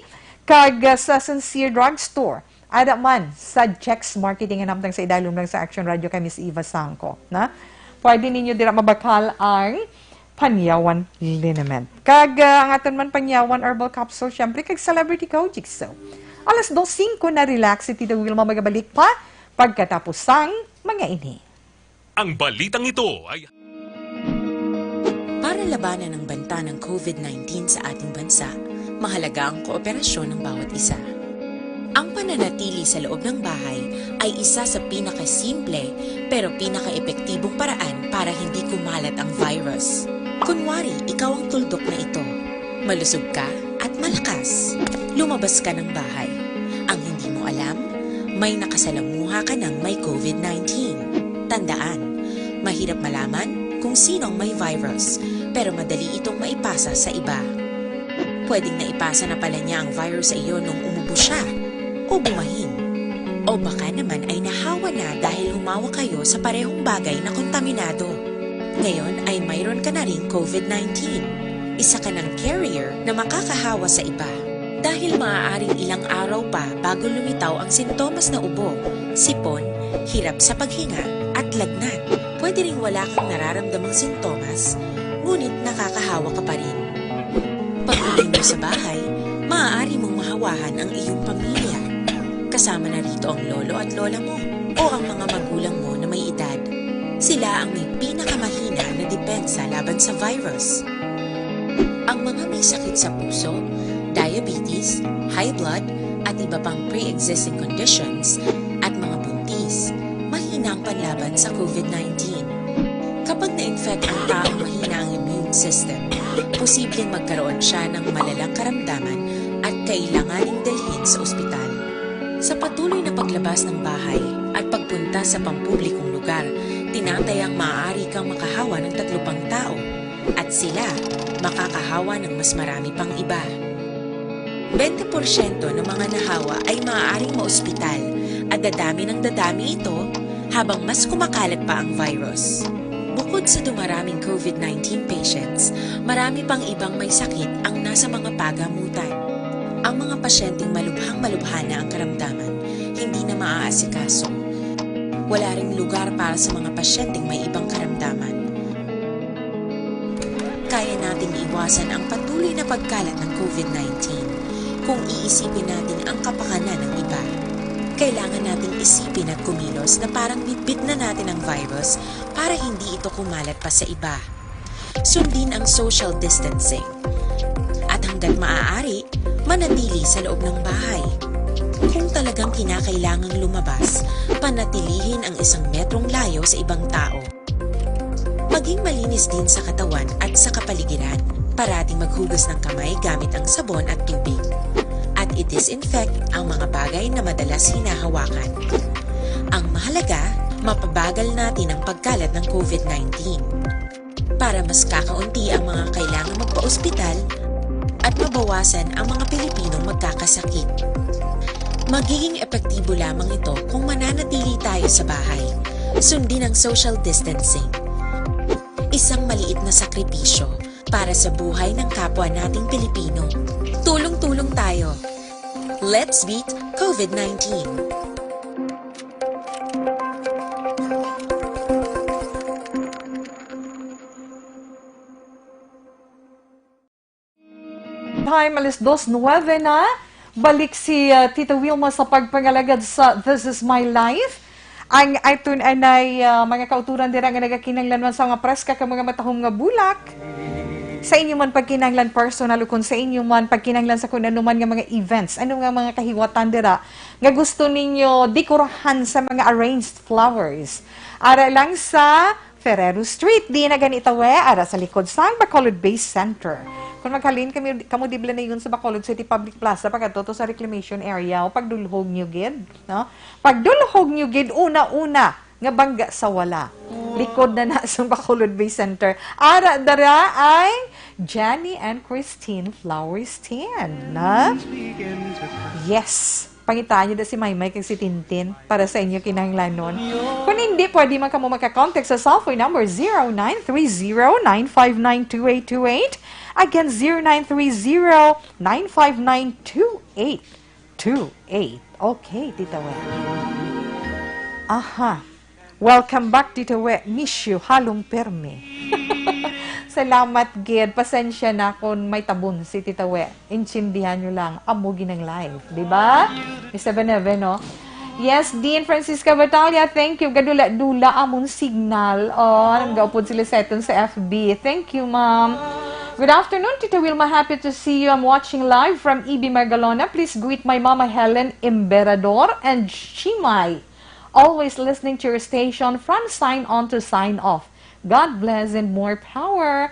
kag, uh, sa Sincere Drug Store. Ada man sa Jex Marketing nga namtang sa idalom lang sa Action Radio kay Miss Eva Sangco, na pwede ninyo dira mabakal ang Panyawan Liniment. Kag, ah, ang aton man Panyawan Herbal Capsule, syempre, kag Celebrity Kojic. So, alas dos singko na, relax si Tita Wilma, magabalik pa pagkatapos sang mga ini. Ang balitang ito ay Para labanan ang banta ng COVID nineteen sa ating bansa, mahalaga ang kooperasyon ng bawat isa. Ang pananatili sa loob ng bahay ay isa sa pinakasimple pero pinakaepektibong paraan para hindi kumalat ang virus. Kunwari, ikaw ang tuldok na ito. Malusog ka at malakas. Lumabas ka ng bahay. Ang hindi mo alam, may nakasalamuha ka ng may COVID nineteen. Tandaan, mahirap malaman kung sino ang may virus, pero madali itong maipasa sa iba. Pwedeng naipasa na pala niya ang virus sa iyo nung umubo siya o bumahin. O baka naman ay nahawa na dahil humawak kayo sa parehong bagay na kontaminado. Ngayon ay mayroon ka na ring COVID nineteen. Isa ka ng carrier na makakahawa sa iba. Dahil maaaring ilang araw pa bago lumitaw ang sintomas na ubo, sipon, hirap sa paghinga, at lagnat. Pwede ring wala kang nararamdamang sintomas, ngunit nakakahawa ka pa rin. Pag-uwi mo sa bahay, maaari mong mahawahan ang iyong pamilya. Kasama na rito ang lolo at lola mo o ang mga magulang mo na may edad. Sila ang may pinakamahina na depensa laban sa virus. Ang mga may sakit sa puso, diabetes, high blood, at iba pang pre-existing conditions, at mga buntis, mahina ang panlaban sa COVID nineteen. Kapag na-infect ang taong mahina ang immune system, posibleng magkaroon siya ng malalang karamdaman at kailanganing dalhin sa ospital. Sa patuloy na paglabas ng bahay at pagpunta sa pampublikong lugar, tinatayang maaari kang makahawa ng tatlo pang tao at sila makakahawa ng mas marami pang iba. Bente porsyento ng mga nahawa ay maaaring maospital at dadami ng dadami ito habang mas kumakalat pa ang virus. Bukod sa dumaraming COVID nineteen patients, marami pang ibang may sakit ang nasa mga pagamutan. Ang mga pasyenteng malubhang-malubha na ang karamdaman, hindi na maaasikaso. Wala ring lugar para sa mga pasyenteng may ibang karamdaman. Kaya nating iwasan ang patuloy na pagkalat ng COVID nineteen kung iisipin natin ang kapakanan ng iba. Kailangan nating isipin at kumilos na parang bitbit na natin ang virus para hindi ito kumalat pa sa iba. Sundin ang social distancing. At ang Hanggat maaari, manatili sa loob ng bahay. Kung talagang kinakailangang lumabas, panatilihin ang isang metrong layo sa ibang tao. Maging malinis din sa katawan at sa kapaligiran. Parating maghugas ng kamay gamit ang sabon at tubig. At i-disinfect ang mga bagay na madalas hinahawakan. Ang mahalaga, mapabagal natin ang pagkalat ng COVID nineteen. Para mas kakaunti ang mga kailangang magpa-ospital at mabawasan ang mga Pilipinong magkakasakit. Magiging epektibo lamang ito kung mananatili tayo sa bahay. Sundin ang social distancing. Isang maliit na sakripisyo para sa buhay ng kapwa nating Pilipino. Tulong-tulong tayo. Let's beat COVID nineteen. Time, alas dos nuwebe na. Balik si, ah, Tita Wilma sa pagpangalagad sa This Is My Life. Ang aton anay, ah, mga kauturan dira nga nagakinahanglan man sa mga preska kag mga matahom nga bulak. Sa inyo man pagkinahanglan personal, o kung sa inyo man pagkinahanglan sa kung ano man nga mga events, ano nga mga kahiwatan dira nga gusto ninyo dekorahan sa mga arranged flowers. Ara lang sa Ferrero Street, di na gani tawe, ara sa likod sang Bacolod Base Center. Kung maghalin kami, kamo di bala na yun sa Bacolod City Public Plaza, pagkadto to sa reclamation area, o pagdulhog nyo gid, no? Pagdulhog nyo gid, una-una, nga bangga sa wala. Likod na na sa Bacolod Base Center. Ara dara ay Johnny and Christine Flower Stand, na? Yes. Pangitaan niyo da si Maymay kag si Tintin para sa inyo kinahanglanon. Kung hindi, pwede man kamo makakontak sa cellphone number zero nine three zero nine five nine two eight two eight. Again, zero nine three zero nine five nine two eight two eight. Okay, Tita Wen. Aha. Welcome back, Tita We. Miss you, halong permi. Salamat gid. Pasensya na kung may tabon si Tita We. Intindihan nyo lang, amo ginang live, di ba? Mister Beneve, no? Yes, Dean Francisca Batalla, thank you. Gadula-dula amon signal. Oh, nagaupod sila sa aton sa F B. Thank you, ma'am. Good afternoon, Tita Wilma. Happy to see you. I'm watching live from E B Magalona. Please greet my Mama Helen Emberador and Shimay. Always listening to your station from sign on to sign off. God bless and more power.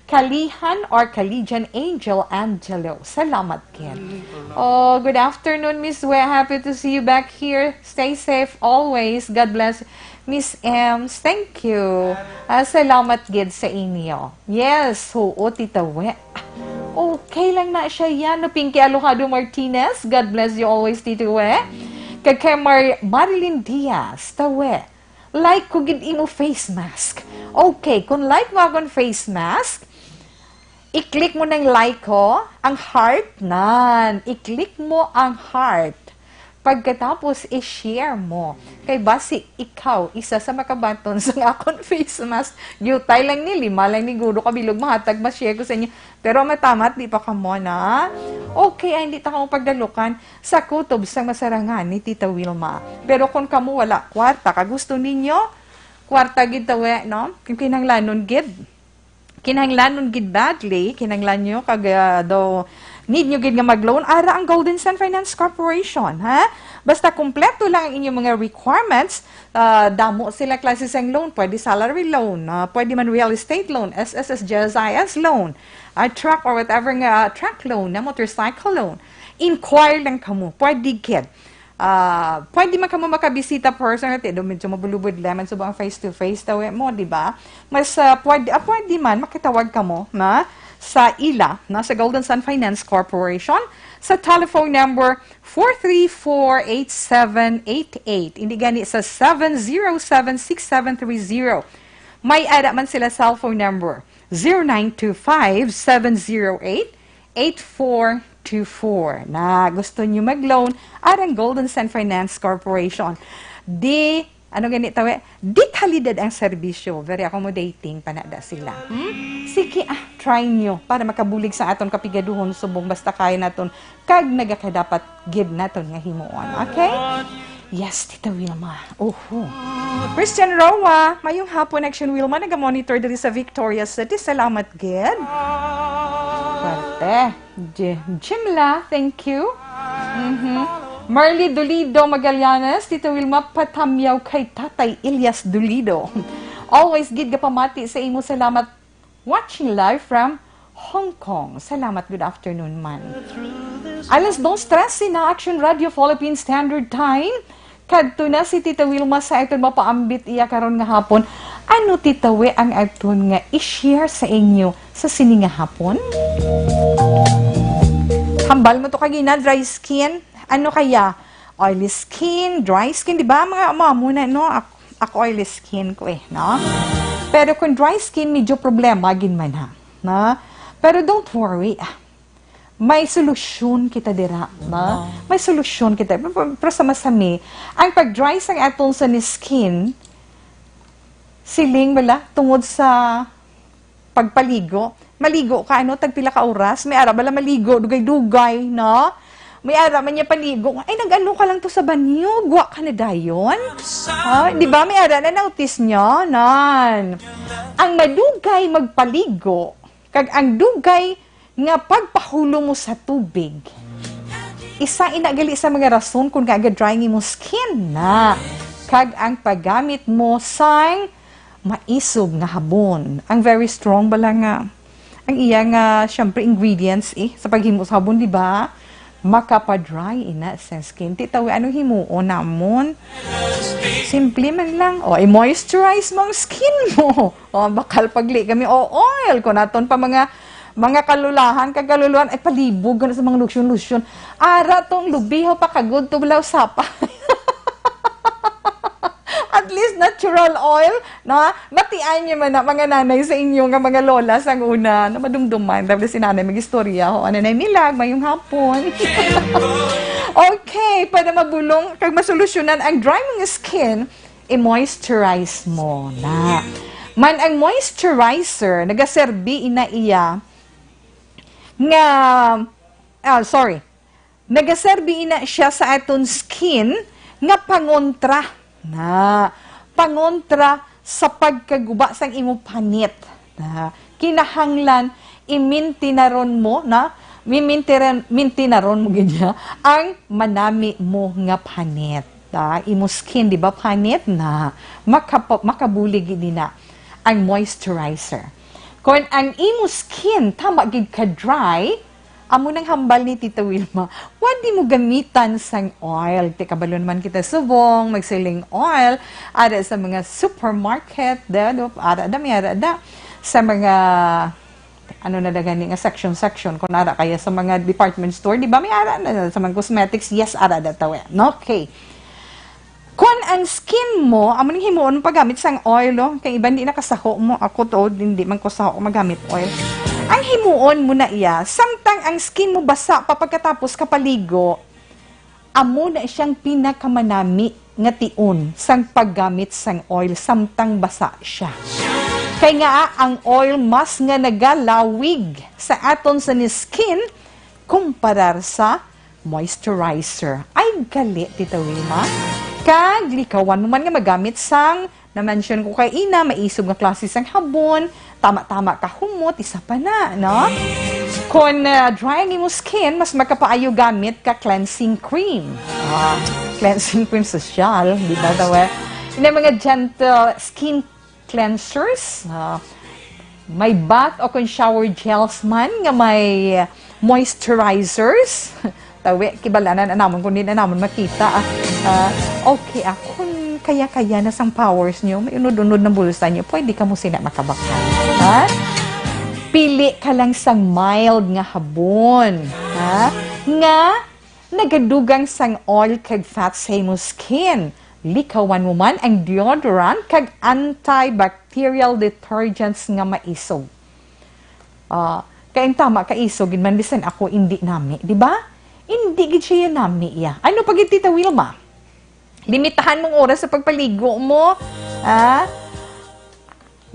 Kalihan or Kalijan Angel Angelo. Salamat, Ken. Oh, good afternoon, Miss We. Happy to see you back here. Stay safe always. God bless. Miss Ems, thank you. Ah, salamat gid sa inyo. Yes, oo, Tita We. Okay lang na siya yan, no? Pinky Alojado Martinez, God bless you always, Tita We. Kag kay Mar-, Marilyn Diaz, Tita We, like ko gid imo face mask. Okay, kung like mo akong face mask, i-click mo ng like ko, ang heart, nan. I-click mo ang heart. Pagkatapos, i-share mo. Kay basi ikaw, isa sa makabaton sa akon face mask. Yutay lang ni, lima lang ni guro ka bilog mahatag, ma-share ko sa inyo. Pero matamat, di pa kamo na. Okay, ay hindi ta kamo pagdalukan sa kutob sa masarangan ni Tita Wilma. Pero kung kamo wala kwarta, ka gusto ninyo, kwarta gid tawe, no? Kung kinahanglanon gid. Kinahanglanon gid badly, kinahanglan nyo kag, ah, daw need nyo gid nga mag-loan, ara ang Golden Sun Finance Corporation, ha? Basta kompleto lang ang inyong mga requirements, ah, damo sila klase sang loan, pwede salary loan, ah, pwede man real estate loan, S S S, G S I S loan, ah, truck or whatever nga, ah, truck loan, na motorcycle loan. Inquire lang kamo, pwede gid. Ah, pwede man kamo makabisita personal, ti do medyo mabulubod lemon subong face to face tawe mo, di ba? Mas, ah, pwede, ah, pwede man makitawag kamo na sa ila, na sa Golden Sun Finance Corporation, sa telephone number four three four eight seven eight eight. Hindi gani sa seven zero seven six seven three zero. May ara man sila cellphone number, zero nine two five seven zero eight eight four two four. Na gusto niyo mag-loan, arang Golden Sun Finance Corporation. Di, ano gani tawe? Di kalidad ang serbisyo. Very accommodating pa na da sila. Hmm? Sige, ah, try niyo para makabulig sa aton kapigaduhon subong basta kaya naton kag nagakadapat gid naton nga himuon. Okay? Yes, Tita Wilma. Oho. Christian Roa, mayong hapon, Action Wilma, naga-monitor diri sa Victoria City. Salamat gid. Parte. J-, Jimla, thank you. Mhm. Marley Dolido Magallanes, Tita Wilma, patamyaw kay Tatay Elias Dolido. Always gid gapamati sa imo. Salamat. Watching live from Hong Kong. Salamat, good afternoon man. Alas dos trese na, Action Radio Philippine Standard Time. Kadto na si Tita Wilma sa aton mapaambit iya karon nga hapon. Ano, Tita Wi, ang aton nga i-share sa inyo sa sini nga hapon? Hambal mo to kagina, dry skin. Ano kaya? Oily skin, dry skin, di ba? Mga amo, amo na, no? Ako, ako oily skin ko eh, no? Pero kung dry skin, medyo problema gid man ha. Na? Pero don't worry. May solusyon kita dira, na? May solusyon kita. Pero, pero sa masami, ang pag-dry sang atong sa ni skin, siling wala, tungod sa pagpaligo. Maligo ka, ano, tagpila ka oras? May ara bala maligo, dugay-dugay, no? May ara man niya paligo. Ay, nag-ano ka lang to sa banyo, gwa ka na dayon. Ah, di ba? May ara na notice niya, nan. Ang madugay magpaligo, kag ang dugay nga pagpahulo mo sa tubig, isa ina gali sa mga rason kung ngaa ga-dry ang imong skin na. Kag ang paggamit mo sang maisog nga habon. Ang very strong bala nga, ang iya nga, syempre, ingredients eh, sa paghimo sa habon, di ba? Makapa-dry ina sa skin. Tita Wi, anong himuon namon? Simple man lang. O, i-moisturize mo ang skin mo. O, bakal pagli kami. O, oil. Kung naton pa mga, mga kalulahan, kagaluluhan, ay palibog ka na sa mga lotion-lotion. Ara tong lubihaw pa kagud to balaw sapa. At least natural oil, no? Batian niyo man na, mga nanay sa inyo nga mga lola sang una, na madumduman, dahil si nanay mag-istorya, ho, ano na milag, mayong hapon. Okay, para mabulong, kag masolusyonan ang dry mong skin, i-moisturize mo na. Man ang moisturizer, nagaserbi ina iya nga, ah, sorry, nagaserbi ina siya sa aton skin nga pangontra na, pangontra sa pagkaguba sang imo panit. Na, kinahanglan imintinaron mo na, mimintiran-, mintinaron mo gid niya ang manami mo nga panit. Ta, imo skin, di ba, panit na, makapa-, makabulig gid na ang moisturizer. Kung ang imo skin tama gid ka dry, amo nang hambal ni Tita Wilma, pwede mo gamitan sang oil. Ti kabalo naman kita subong magsiling oil, ara sa mga supermarket, da, do, ara da, may ara da. Sa mga ano na da gani nga section-section, kung ara kaya sa mga department store, di ba? May ara na sa mga cosmetics, yes, ara da tawe. Okay. Kung ang skin mo, amo ning himuon paggamit sang oil, oh. Kay iban di nakasaho mo. Ako to, hindi man ko saho magamit oil. Ang himuon mo na iya, samtang ang skin mo basa pa pagkatapos kapaligo, amo na siyang pinakamanami nga tion sang paggamit sang oil samtang basa siya. Kay nga ang oil mas nga nagalawig sa aton sa ni skin kumparar sa moisturizer. Ay, gali, Tita Wilma. Kag likawan mo man nga magamit sang na-mention ko kay ina, maisog nga klase sang habon, tama-tama ka humot, isa pa na, no? Kon, ah, dry ang imo skin, mas makapaayo gamit ka cleansing cream. Ah, cleansing cream sosyal, di ba, tawe? Ina mga gentle skin cleansers, ah, may bath o kung shower gels man nga may moisturizers. Tawi, kibalanan anamon kung di na namon makita. Ah, ah, okay, ah, kung kaya-kaya na sang powers nyo, may unod-unod ng bulsa nyo, pwede ka mo sina makabakan. Ha? Pili ka lang sang mild nga habon. Ha? Nga nagadugang sang oil kag fat sa imo skin. Likawan mo man ang deodorant kag antibacterial detergents nga maisog. Ah, kay ang tama ka isog gid man, bisan ako indi nami, di ba? Indi gid siya nami iya. Ano pa gid, Tita Wilma? Limitahan mong oras sa pagpaligo mo. Ah?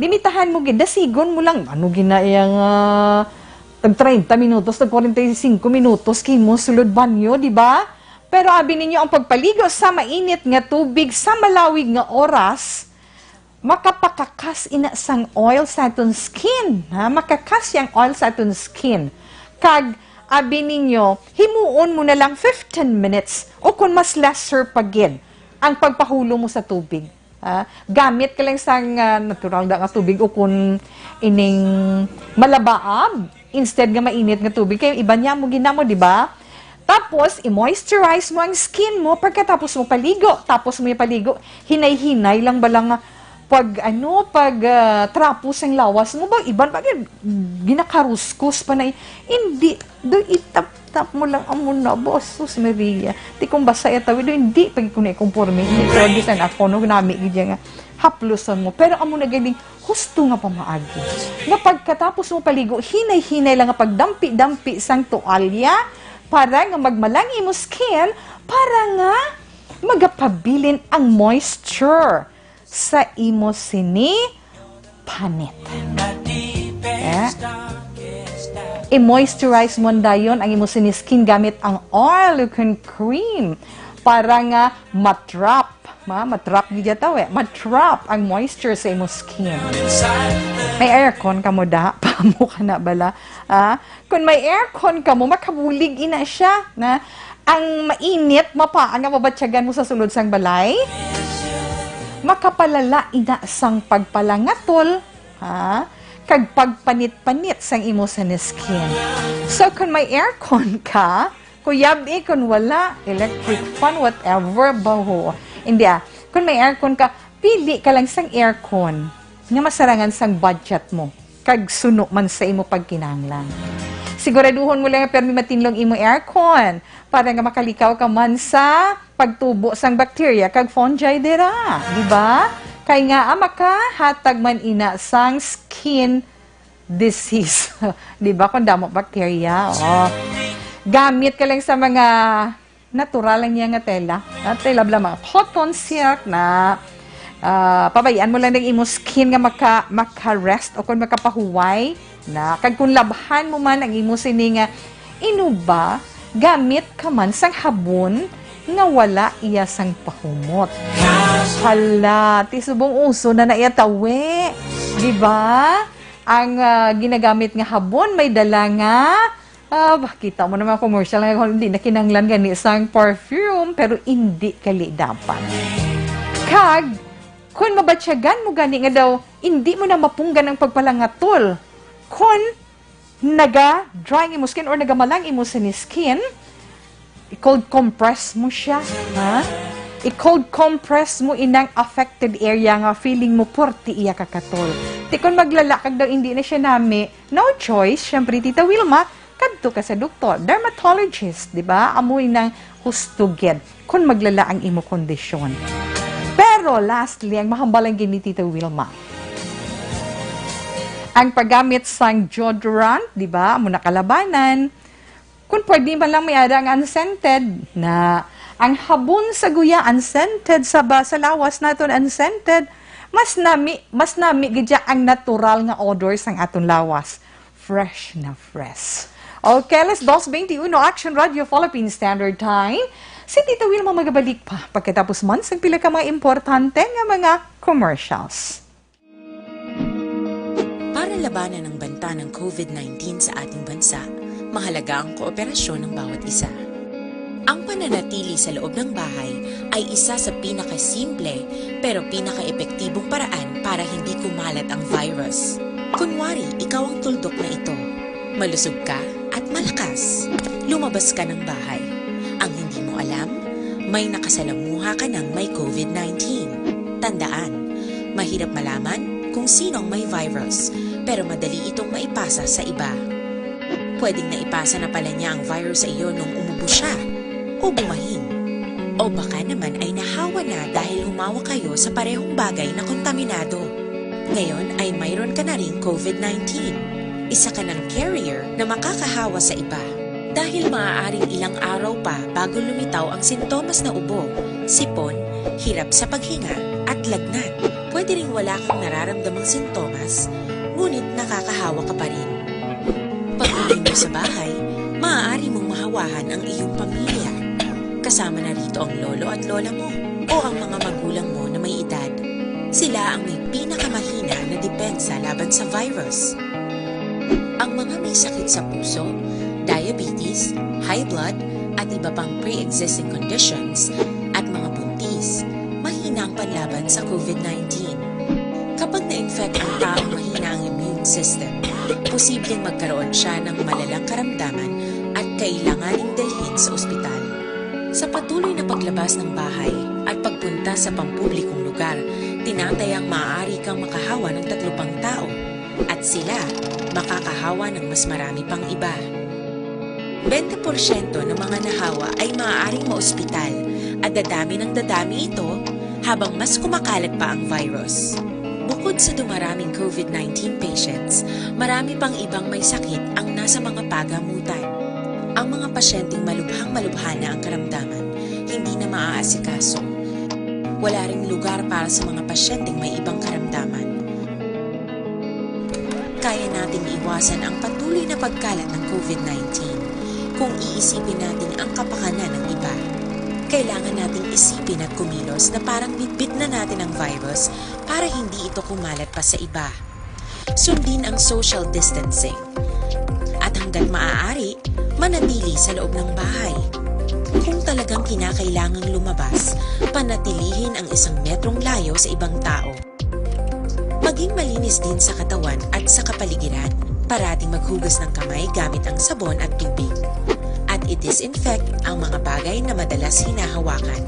Limitahan mo gid, dasigon mo lang. Ano gina iya nga tag treinta minutos, tag kwarenta y cinco minutos kimo sulod banyo, di ba? Pero abi ninyo, ang pagpaligo sa mainit nga tubig sa malawig nga oras, makapakakas ina sang oil sa aton skin, ha? Makakas yang oil sa aton skin. Kag abi ninyo, himuon mo na lang fifteen minutes o kon mas lesser pa gid ang pagpahulo mo sa tubig. Ah, gamit ka lang sang, ah, natural da nga tubig o kon ining malabaab instead nga mainit nga tubig. Kay iba niya mo ginamo, di ba? Tapos, i-moisturize mo ang skin mo pagkatapos mo paligo. Tapos mo ipaligo, hinay-hinay lang ba lang nga pag, ano, pag, ah, trapo sang lawas mo ba? Iban pa gid, ginakaruskos pa na. Hindi, do itap-tap mo lang amo na, ba, sus Maria. Ti kung basa ya tawid, do hindi pag ko na ikomporme. Hindi, pero bisan ako, no, nami gid nga hapluson mo. Pero amo na galing husto nga pamaagi. Nga pagkatapos mo paligo, hinay-hinay lang nga pagdampi-dampi sang tuwalya para nga magmalang imo skin, para nga magapabilin ang moisture sa imo sini panit. Eh? I-moisturize mo dayon ang imo sini skin gamit ang oil, you can cream para nga matrap, ma, matrap gid taw eh. Matrap ang moisture sa imo skin. May aircon ka mo da? Pamo ka na bala? Ah, kung may aircon ka mo, makabulig ina siya na ang mainit mapa nga mabatyagan mo sa sulod sang balay, makapalala ina sang pagpalangatol, ha? Kag pagpanit-panit sang imo sa skin. So, kung may aircon ka, kuyab eh, kung wala, electric fan, whatever, baho. Hindi ah, kung may aircon ka, pili ka lang sang aircon nga masarangan sang budget mo, kag suno man sa imo pagkinahanglan. Siguraduhon mo lang nga permi matinlong imo aircon para nga makalikaw ka man sa pagtubo sang bacteria kag fungi dira, di ba? Kay nga, ah, makahatag man ina sang skin disease. Di ba? Kung damo bacteria, oh. Gamit ka lang sa mga natural lang niya nga tela. Ah, tela bala, mga cotton, silk na, ah, pabayaan mo lang ang imo skin nga maka-, maka-rest o kung makapahuway na. Kag kung labhan mo man ang imo sini nga inuba, gamit ka man sang habon nga wala iya sang pahumot. Hala, ti subong uso na na iya tawi. Di ba? Ang, ah, ginagamit nga habon may dala nga Ah, ba, kita mo naman commercial nga kung hindi na kinahanglan gani sang perfume, pero hindi kali dapat. Kag, kung mabatyagan mo gani nga daw, hindi mo na mapunggan ang pagpalangatol. Kung naga-dry ang imo skin or nagamalang imo sini skin, i-cold compress mo siya, ha? I-cold compress mo inang affected area nga feeling mo porti iya kakatol. Ti kung maglala kag daw hindi na siya nami, no choice, syempre, Tita Wilma, kadto ka sa doktor, dermatologist, di ba? Amo nang husto gid kung maglala ang imo kondisyon. Pero lastly, ang mahambal lang gid ni Tita Wilma, ang paggamit sang deodorant, di ba? Amo na kalabanan. Kung pwede man lang may ara ang unscented na ang habon sa guya unscented, sa ba, sa lawas naton unscented, mas nami, mas nami gid siya ang natural nga odor sang aton lawas. Fresh na fresh. Okay, alas dos beintiuno, Action Radio Philippine Standard Time. Si Tita Wilma magabalik pa pagkatapos man sang pila ka mga importante nga mga commercials. Para labanan ang banta ng covid nineteen sa ating bansa, mahalaga ang kooperasyon ng bawat isa. Ang pananatili sa loob ng bahay ay isa sa pinakasimple pero pinakaepektibong paraan para hindi kumalat ang virus. Kunwari, ikaw ang tuldok na ito. Malusog ka at malakas. Lumabas ka ng bahay. Ang hindi mo alam, may nakasalamuha ka ng may covid nineteen. Tandaan, mahirap malaman kung sino ang may virus, pero madali itong maipasa sa iba. Pwedeng naipasa na pala niya ang virus sa iyo nung umubo siya o bumahin. O baka naman ay nahawa na dahil humawak kayo sa parehong bagay na kontaminado. Ngayon ay mayroon ka na ring covid nineteen. Isa ka ng carrier na makakahawa sa iba. Dahil maaaring ilang araw pa bago lumitaw ang sintomas na ubo, sipon, hirap sa paghinga, at lagnat. Pwede ring wala kang nararamdamang sintomas, ngunit nakakahawa ka pa rin. Pag-uwi mo sa bahay, maaari mong mahawahan ang iyong pamilya. Kasama na rito ang lolo at lola mo o ang mga magulang mo na may edad. Sila ang may pinakamahina na depensa laban sa virus. Ang mga may sakit sa puso, diabetes, high blood, at iba pang pre-existing conditions, at mga buntis, mahina ang panlaban sa COVID nineteen. Kapag na-infect ang taong mahina ang immune system, posibleng magkaroon siya ng malalang karamdaman at kailanganing dalhin sa ospital. Sa patuloy na paglabas ng bahay at pagpunta sa pampublikong lugar, tinatayang maaari kang makahawa ng tatlo pang tao at sila makakahawa ng mas marami pang iba. Bente porsyento ng mga nahawa ay maaaring maospital at dadami ng dadami ito habang mas kumakalat pa ang virus. Bukod sa dumaraming COVID nineteen patients, marami pang ibang may sakit ang nasa mga pagamutan. Ang mga pasyenteng malubhang-malubha na ang karamdaman, hindi na maaasikaso. Wala ring lugar para sa mga pasyenteng may ibang karamdaman. Kaya nating iwasan ang patuloy na pagkalat ng COVID nineteen kung iisipin natin ang kapakanan ng iba. Kailangan nating isipin at kumilos na parang bitbit na natin ang virus para hindi ito kumalat pa sa iba. Sundin ang social distancing. At hanggat maaari, manatili sa loob ng bahay. Kung talagang kinakailangang lumabas, panatilihin ang isang metrong layo sa ibang tao. Maging malinis din sa katawan at sa kapaligiran. Parating maghugas ng kamay gamit ang sabon at tubig. At i-disinfect ang mga bagay na madalas hinahawakan.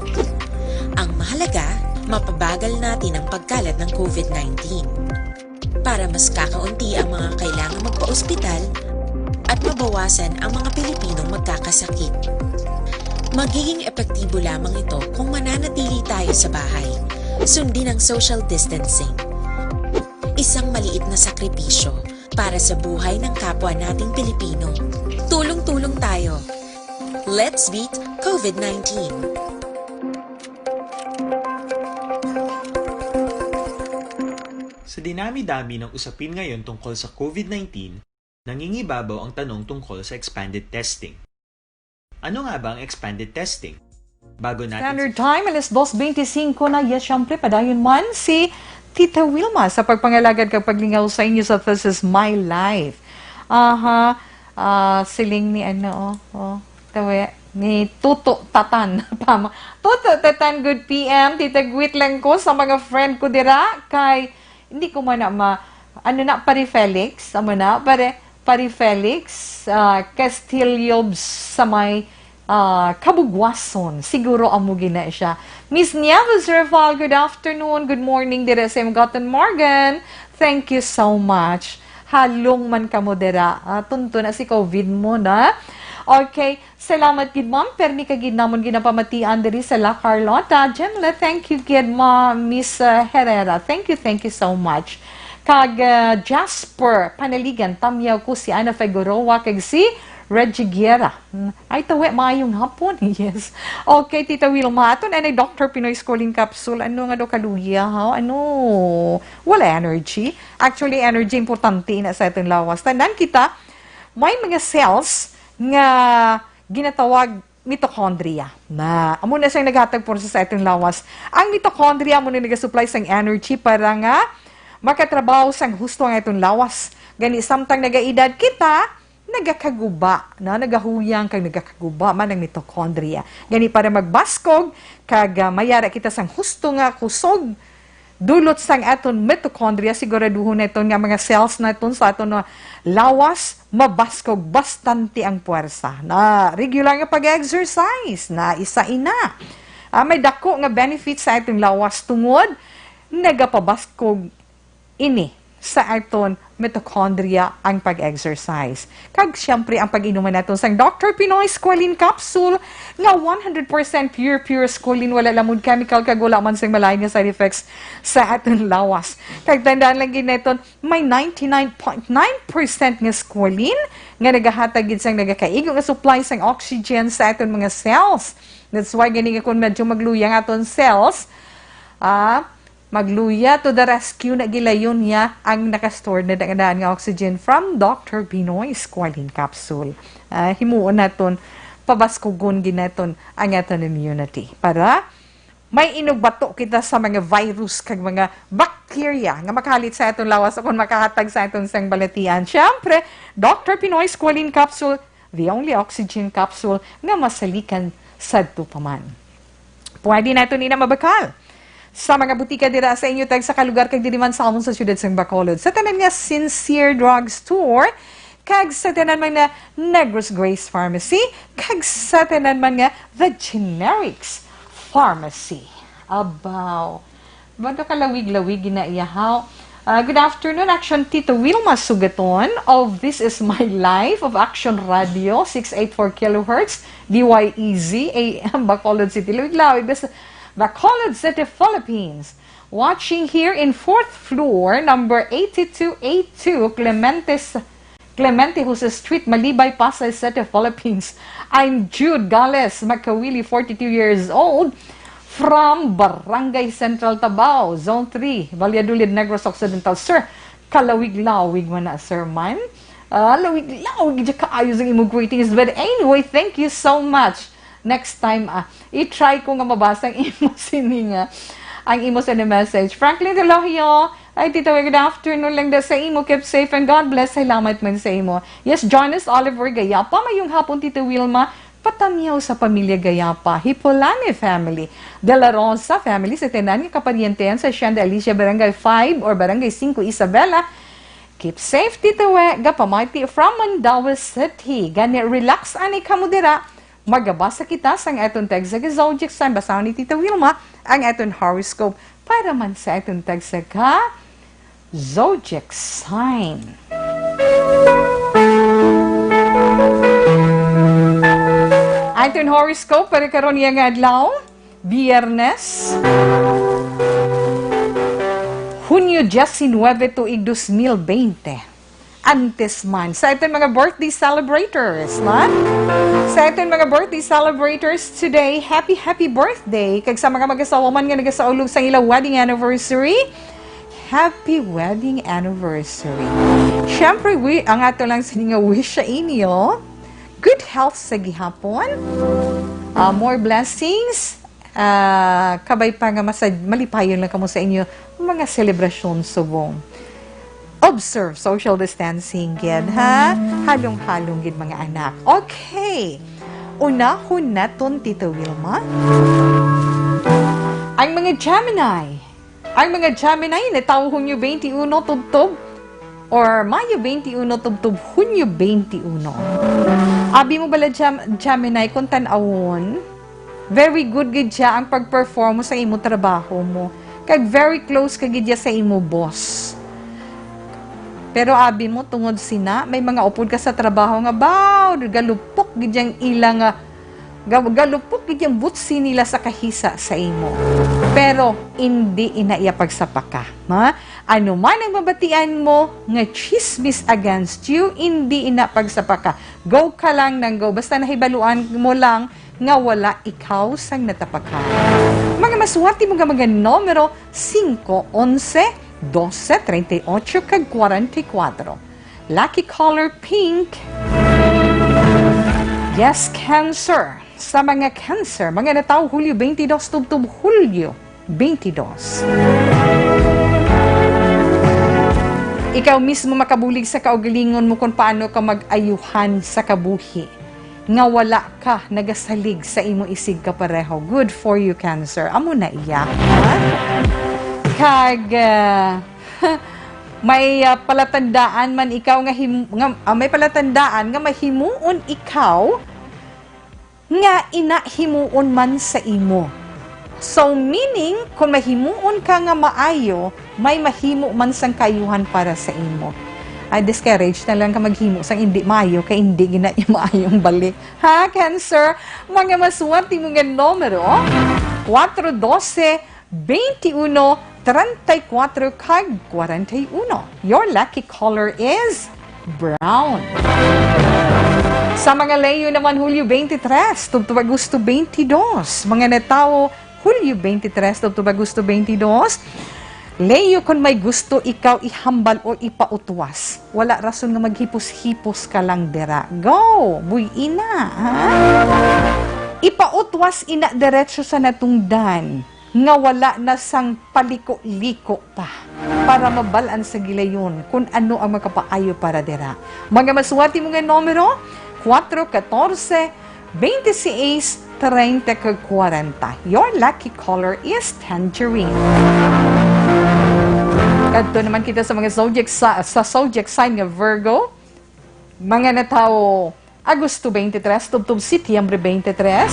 Ang mahalaga, mapabagal natin ang pagkalat ng COVID nineteen. Para mas kakaunti ang mga kailangang magpa-ospital at mabawasan ang mga Pilipinong magkakasakit. Magiging epektibo lamang ito kung mananatili tayo sa bahay. Sundin ang social distancing. Isang maliit na sakripisyo para sa buhay ng kapwa nating Pilipino. Tulong-tulong tayo. Let's beat COVID nineteen. Sa dinami-dami ng usapin ngayon tungkol sa COVID nineteen, nangingibabaw ang tanong tungkol sa expanded testing. Ano nga ba ang expanded testing? Bago natin Standard sa- Time, alas dos bente singko na. Yes, syempre, padayon man si Tita Wilma sa pagpangalagad kag paglingaw sa inyo sa This Is My Life. Aha, ah, siling ni ano, oh, oh, tawi, ni Tuto Tatan. Pama. Tuto Tatan, good P M. Tita, greet lang ko sa mga friend ko dira kay hindi ko man na ma-, ano na, Pare Felix, amo na, Pare, Pare Felix, ah, Castillo sa may, ah, Kabugwason. Siguro amo gina siya. Miss Nieves Raval, good afternoon, good morning, dire sa imong Guten Morgen. Thank you so much. Halong man kamo dira. Ah, tunto na si COVID mo na. Okay. Salamat gid, ma'am. Permi ka gid namon ginapamatian diri sa La Carlota. Jemla, thank you gid, ma'am. Miss, uh, Herrera, thank you, thank you so much. Kag, uh, Jasper Panaligan, tamyaw ko si Ana Figueroa kag si Reggie Guerra. Hmm. Ay, tawi, maayong hapon. Yes. Okay, Tita Wilma. Aton anay Doctor Pinoy Squalene Capsule. Ano nga daw kaluya, ha? Ano? Wala energy. Actually, energy importante na sa aton lawas. Tanan kita, may mga cells nga ginatawag mitochondria. Na, amo na siyang naghatag pwersa sa aton lawas. Ang mitochondria amo na nagasupply sang energy para nga makatrabaho sang husto ang aton lawas. Gani, samtang nagaedad kita, nagakaguba, na, nagahuyang kag nagakaguba man ang mitochondria. Gani, para magbaskog kag, ah, mayara kita sang husto nga kusog, dulot sang aton mitochondria, siguraduhon naton nga mga cells naton sa aton, ah, lawas mabaskog bastante ang puwersa. Na regular nga pag-exercise, na isa ina. Ah, may dako nga benefits sa aton lawas tungod nagapabaskog ini sa aton mitochondria ang pag-exercise. Kag siyempre ang pag-inuman naton sang Doctor Pinoy Squalene Capsule nga one hundred percent pure, pure squalene, wala lamon chemical kag wala man sang malain nga side effects sa aton lawas. Kag tandaan lang gid naton, may ninety-nine point nine percent nga squalene nga nagahatag gid sang nagakaigo nga supply sang oxygen sa aton mga cells. That's why gani nga kung medyo magluya ang aton cells, ah, magluya to the rescue na gilayon niya ang naka-stored na daan nga oxygen from Doctor Pinoy Squalene Capsule. Ah, himuon naton, pabaskugon gid naton ang aton immunity para may inugbato kita sa mga virus kag mga bacteria nga makahalit sa aton lawas o kung makahatag sa aton sang balatian. Siyempre, Doctor Pinoy Squalene Capsule, the only oxygen capsule nga masalikan sadto pa man. Pwede naton ina mabakal sa mga butika dira sa inyo tagsa ka lugar kag diri man sa amon sa siyudad sang Bacolod. Sa tanan nga Sincere Drugstore, kag sa tanan man nga Negros Grace Pharmacy, kag sa tanan man nga The Generics Pharmacy. Abaw. Bato ka lawig-lawig gina iya, haw. Ah, good afternoon, Action Tito Wilma Sugaton of This Is My Life of Action Radio, six eight four kilohertz, D Y E Z, A M, Bacolod City, Lawig-Lawig, Bas-, Bacolod City, Philippines. Watching here in fourth floor, number eighty-two eight two, Clemente, Clemente Jose Street, Malibay, Pasay City, Philippines. I'm Jude Gales Makawili, forty-two years old, from Barangay Central, Tabao, Zone three, Valladolid, Negros Occidental. Sir, kalawig-lawig man na, sir, man. Ah, lawig-lawig, di kaayo ang imo greetings. But anyway, thank you so much. Next time, ah, i-try ko nga mabasa ang imo sini nga, ang imo sini message. Franklin Delogio, ay, Tito, good afternoon lang da sa imo. Keep safe and God bless. Salamat man sa imo. Yes, Jonas Oliver Gayapa, mayong hapon, Tito Wilma. Patamyaw sa pamilya Gayapa, Hipolani family, De La Rosa family, sa tanan nga kaparyentehan sa Hacienda Alicia, Barangay five or Barangay five, Isabela. Keep safe, Tito We, gapamati from Mandaue City. Gani, relax ani kamo dira. Magabasa kita sang aton tagsa ka zodiac sign. Basahon ni Tita Wilma ang aton horoscope para man sa aton tagsa ka zodiac sign. Aton horoscope para karon nga adlaw, Biyernes, Hunyo diecinuebe, tuig dos mil veinte. Antes man, sa aton mga birthday celebrators, na? Sa aton mga birthday celebrators today, happy, happy birthday! Kag sa mga mag-asawa man nga nagasaulog sa ilang wedding anniversary, happy wedding anniversary! Siyempre, wi-, ang ato lang sini nga wish sa inyo, good health sa gihapon, ah, more blessings, ah, kabay pa nga masad-, malipayon lang kamo sa inyo mga selebrasyon subong. Observe social distancing gid, ha? Halong-halong gid, mga anak. Okay. Unahon naton, Tito Wilma. Ang mga Gemini. Ang mga Gemini natawo Hunyo twenty-one tubtob or Mayo twenty-one tubtob Hunyo twenty-one. Abi mo bala, Gem-, Gemini, kung tan-awon, very good gid siya ang pag-perform mo sa imo trabaho mo. Kag very close ka gid siya sa imo boss. Pero abi mo, tungod sina, may mga upod ka sa trabaho nga, baw, galupok gid yang ila nga, ga-, galupok gid yang butsi nila sa kahisa sa imo. Pero indi ina iya pagsapaka, ha? Ano man ang mabatian mo nga chismis against you, indi ina pagsapaka. Go ka lang nang go. Basta nahibaluan mo lang nga wala ikaw sang natapakan. Mga maswerte mo nga mga numero, singko, onse, dose, treinta y ocho, kag kwarenta y kuwatro. Lucky color, pink. Yes, Cancer. Sa mga Cancer, mga natawo Hulyo twenty-two tubtob Hulyo twenty-two. Ikaw mismo makabulig sa kaugalingon mo kung paano ka mag-ayuhan sa kabuhi nga wala ka nagasalig sa imo isigkapareho. Good for you, Cancer. Amo na iya, ha? Kag, ah, may, ah, palatandaan man ikaw nga him-, nga, ah, may palatandaan nga mahimuon ikaw nga ina himuon man sa imo. So, meaning, kung mahimuon ka nga maayo, may mahimo man sang kaayuhan para sa imo. Ay, discourage na lang ka maghimo sang indi maayo, kay indi gina iya maayo ang balik. Ha, Cancer? Mga maswerte mo nga numero, kuwatro, dose, twenty-one, treinta y cuatro, kag kwarenta y uno. Your lucky color is brown. Sa mga Leo naman, Hulyo twenty-three tubtob Agosto twenty-two. Mga natawo, Hulyo twenty-three tubtob Agosto twenty-two. Leo, kung may gusto ikaw ihambal o ipautwas, wala rason nga maghipos-hipos ka lang dira. Go! Buy-i na, ha? Ipautwas ina diretso sa natungdan nga wala na sang paliko-liko pa para mabal-an sa gilayon kung ano ang makapaayo para dira. Mga maswerte mo nga numero, Kuwatro, katorse, bente seis, treinta, kag kwarenta. Your lucky color is tangerine. Kadto naman kita sa mga zodiac sa, sa zodiac sign nga Virgo. Mga natawo Agosto twenty-three tubtob Setyembre twenty-three.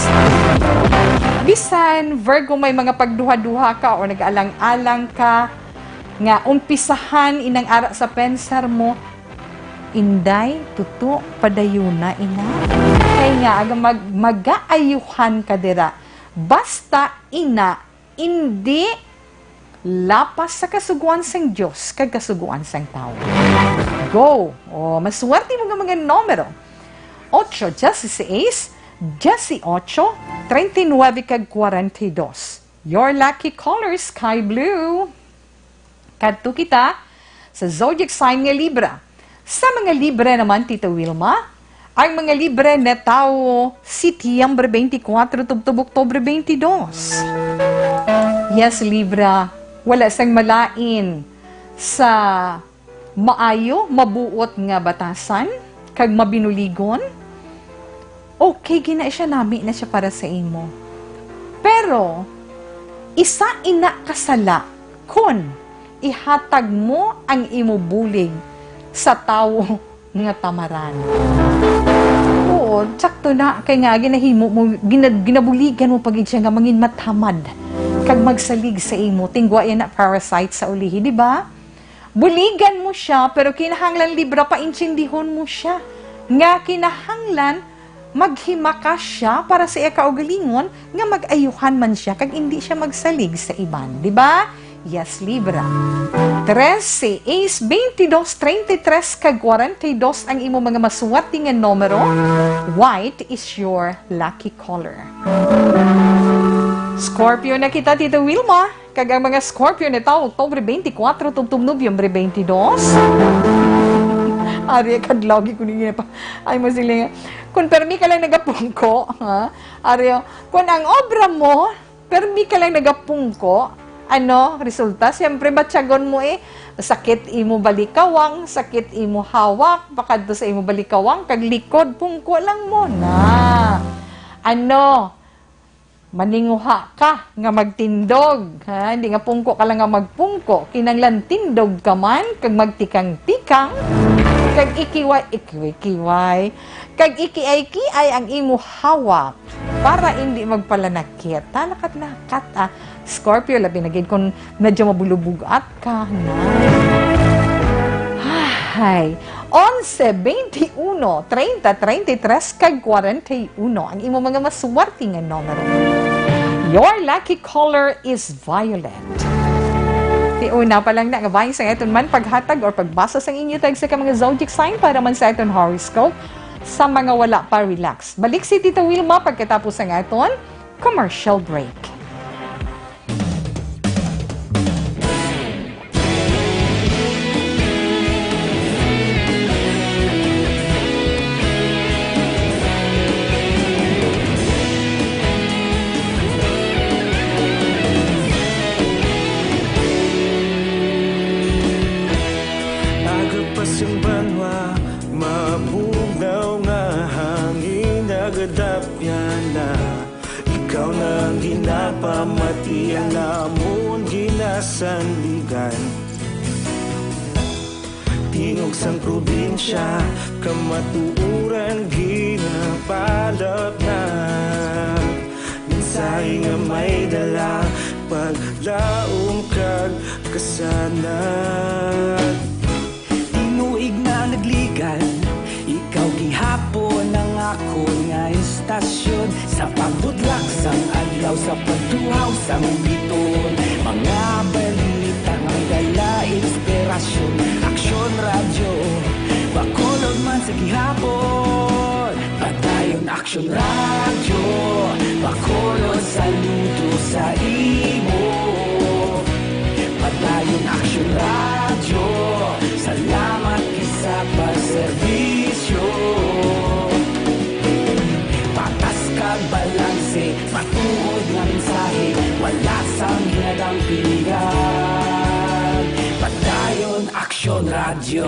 Bisan, Virgo, may mga pagduha-duha ka o nag-alang-alang ka nga umpisahan inang ara sa pensar mo, Inday, tuto, padayuna ina. Kay nga, aga mag-, magaayuhan ka dira. Basta ina, indi lapas sa kasugoan sang Dios kag kasugoan sang tawo. Go! O, maswerte mo nga mga numero. Ocho, dieciséis, dieciocho, treinta y nueve, kag kwarenta y dos. Your lucky color, sky blue. Kadto kita sa zodiac sign nga Libra. Sa mga Libra naman, Tita Wilma, ang mga Libra natawo Setyembre twenty-four tubtob Oktubre twenty-two. Yes, Libra, wala sang malain sa maayo, mabuot nga batasan, kag mabinuligon. Okay gina siya, nami na siya para sa imo. Pero, isa ina ka sala kon ihatag mo ang imo bulig sa tawo nga tamaran. Oo, sakto na. Kay nga, ginahimo mo, gina-, ginabuligan mo pa gid siya nga mangin matamad kag magsalig sa imo. Tingwa yan na parasite sa ulihi, di ba? Buligan mo siya, pero kinahanglan, Libra, paintindihon mo siya nga kinahanglan maghimakas siya para sa iya kaugalingon, nga mag-ayuhan man siya kag indi siya magsalig sa iban, di ba? Yes, Libra. Trese, Ace, twenty-two, treinta y tres, kag kwarenta y dos ang imo mga maswerte nga numero. White is your lucky color. Scorpio na kita, Tita Wilma. Kag ang mga Scorpio natawo Oktubre twenty-four tubtob Nobyembre twenty-two. Ari, kadlaw, gi-, kuno yun pa. Ay, mo sila nga. Kung permi ka lang nagapungko, ha? Ari, kung ang obra mo, permi ka lang nagapungko, ano, resulta, siyempre, batyagon mo eh, sakit imo balikawang, sakit imo hawak, pakadto sa imo balikawang, kag likod, pungko lang mo na. Ano, maninguha ka nga magtindog, ha? Hindi nga pungko ka lang nga magpungko. Kinanglan tindog ka man, kag magtikang-tikang, kag ikiway, ikiway-kiway, kag ikiay-kiay ang imo hawak para hindi magpalanakit. Talakat-lakat, ah. Scorpio, labi na gid kung medyo mabulubog-at ka na. Ay, onse, twenty-one, treinta, treinta y tres, kag kwarenta y uno ang imo mga maswerte nga numero. Your lucky color is violet. Ti una pa lang na nga bahin sa aton man paghatag or pagbasa sang inyo tagsa ka mga zodiac sign para man sa aton horoscope. Sa mga wala pa, relax. Balik si Tita Wilma pagkatapos sang aton commercial break. Aga pa sing banwa, mabugnaw nga hangin, nagadapyan na. Ikaw na ang ginapamati, ang amon ginasandigan. Tingog sang probinsya, kamatuoran ginapalapnag. Mensahe nga may dala, paglaom kag kasanag. Tinuig na nagligan, ikaw gihapon ang akon nga istasyon. Sa pagbudlak sang adlaw, sa pagtuhaw sang biton, mga balita nga dala inspirasyon. Aksyon Radyo, Bacolod man sa gihapon. Padayon Aksyon Radyo, Bacolod, saludo sa imo. Padayon Aksyon Radyo, salamat gid sa pagserbisyo. Patas kag balanse, matuod nga mensahe, wala sang ginadampingan. Padayon Aksyon Radyo.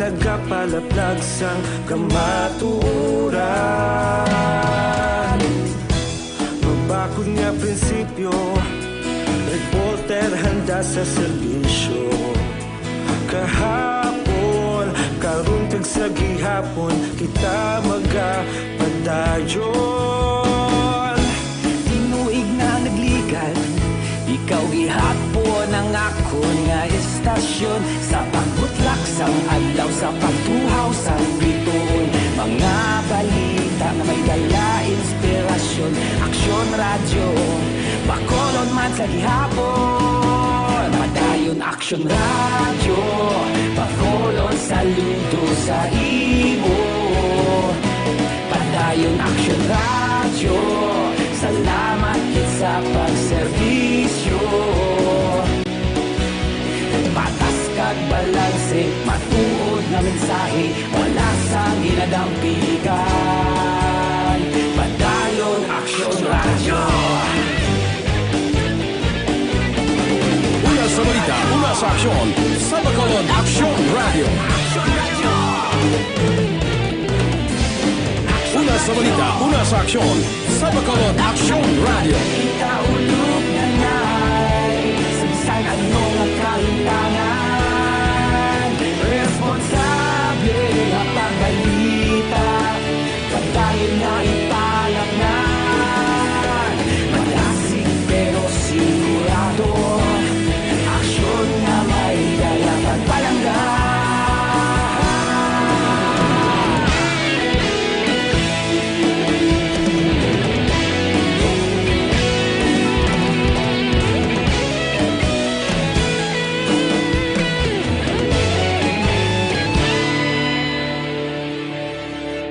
Nagapalaplag sang kamatuoran. Mabakod nga prinsipyo, reporter handa sa serbisyo. Kahapon, karon kag sa gihapon, kita magapadayon. Tinuig na nagligan, ikaw gihapon ang akon nga estasyon. Sa pagbutlak sang adlaw, sa pagtuhaw sang bituon, mga balita nga may dala inspirasyon. Aksyon Radyo, Bacolod man sa gihapon. Padayon Aksyon Radyo, Bacolod, saludo sa imo. Padayon Aksyon Radyo, salamat gid sa pagserbisyo. Patas kag balanse, matuod nga mensahe, wala sang ginadampigan. Padayon Aksyon Radyo. Una sa balita, una sa aksyon, sa Bacolod Aksyon Radyo. Una sa balita, una sa aksyon, sa Bacolod Aksyon Radyo. Ikaulog na nay, sa bisan ano nga kahintangan, responsable nga pagbalita, padayon nga ipalapnan. Malasig pero sigurado, aksyon nga may dala pagpalangga.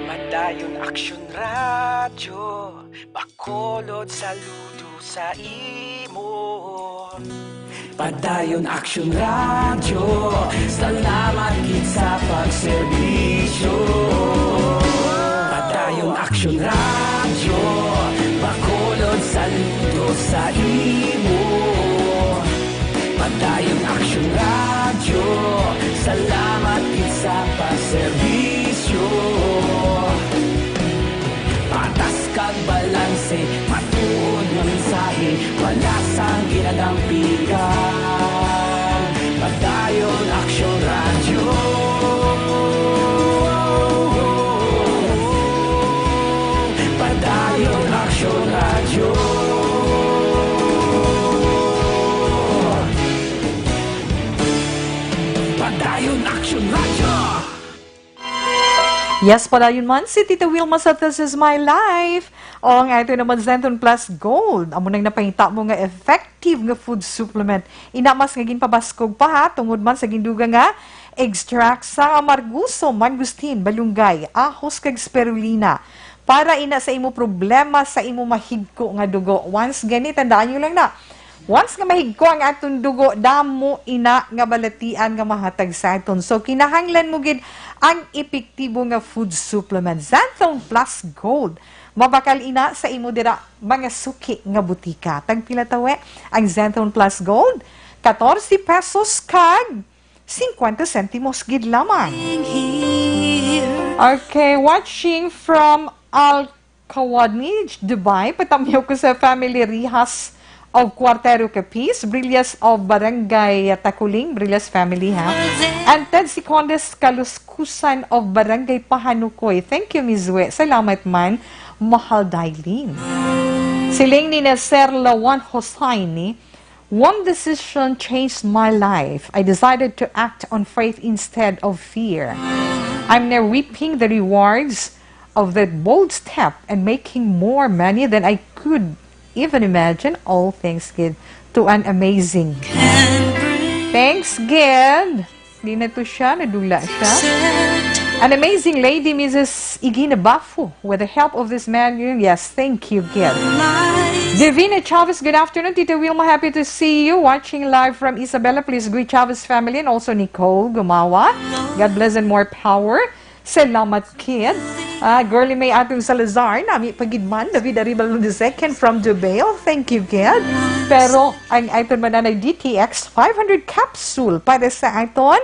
Padayon Aksyon Radyo, Bacolod, saludo sa imo. Padayon Aksyon Radyo, salamat gid sa pagserbisyo. Padayon Aksyon Radyo, Bacolod, saludo sa imo. Padayon Aksyon Radyo, salamat gid sa pagserbisyo. Patas kag balanse, matuod nga mensahe, wala sang ginadampigan. Padayon Aksyon Radyo. Padayon Aksyon Radyo. Padayon Aksyon Radyo. Yes, padayon man si Tita Wilma sa This Is My Life. O, ang ato naman Zenton Plus Gold. Amo nang napahitabo nga effective nga food supplement. Ina mas nga ginpabaskog pa ha, tungod man sa ginduga nga extract sa amargoso, mangosteen, balunggay, ahos kag spirulina. Para ina sa imo problema sa imo mahigko nga dugo. Once gani, tandaan nyo lang na, once nga mahigko ang aton dugo, damo ina nga balatian nga mahatag sa aton. So, kinahanglan mo gid ang epektibo nga food supplement, Xanthone Plus Gold. Mabakal ina sa imo dira mga suki nga butika. Tagpila tawe ang Xanthone Plus Gold? Katorse pesos kag cincuenta sentimos gid lamang. Okay, watching from Al Kawadni, Dubai. Patamyaw ko sa family Rihas of Cuartero Capiz, Brillas of Barangay Taculing, Brillas family, ha? And Ted Secondes Kaluskusan of Barangay Pahanukoy. Thank you, Miss Zue. Salamat man, mahal Dailin. Siling ni na Sir Lawan Hosayni, "One decision changed my life. I decided to act on faith instead of fear. I'm now reaping the rewards of that bold step and making more money than I could even imagine. All thanks gid to an amazing." Thanks gid. Di na to siya, nadula siya. An amazing lady, Missus Igina Bafo, with the help of this man. Yes, thank you, gid. Divina Chavez, good afternoon. Tita Wilma, happy to see you. Watching live from Isabela. Please greet Chavez family and also Nicole Gumawa. God bless and more power. Salamat, kid. Ah, Girlie May Atong Salazar, nami pa gid man, David Aribal the second from Dubai. Thank you, kid. Pero ang item man na D T X five hundred capsule para sa aton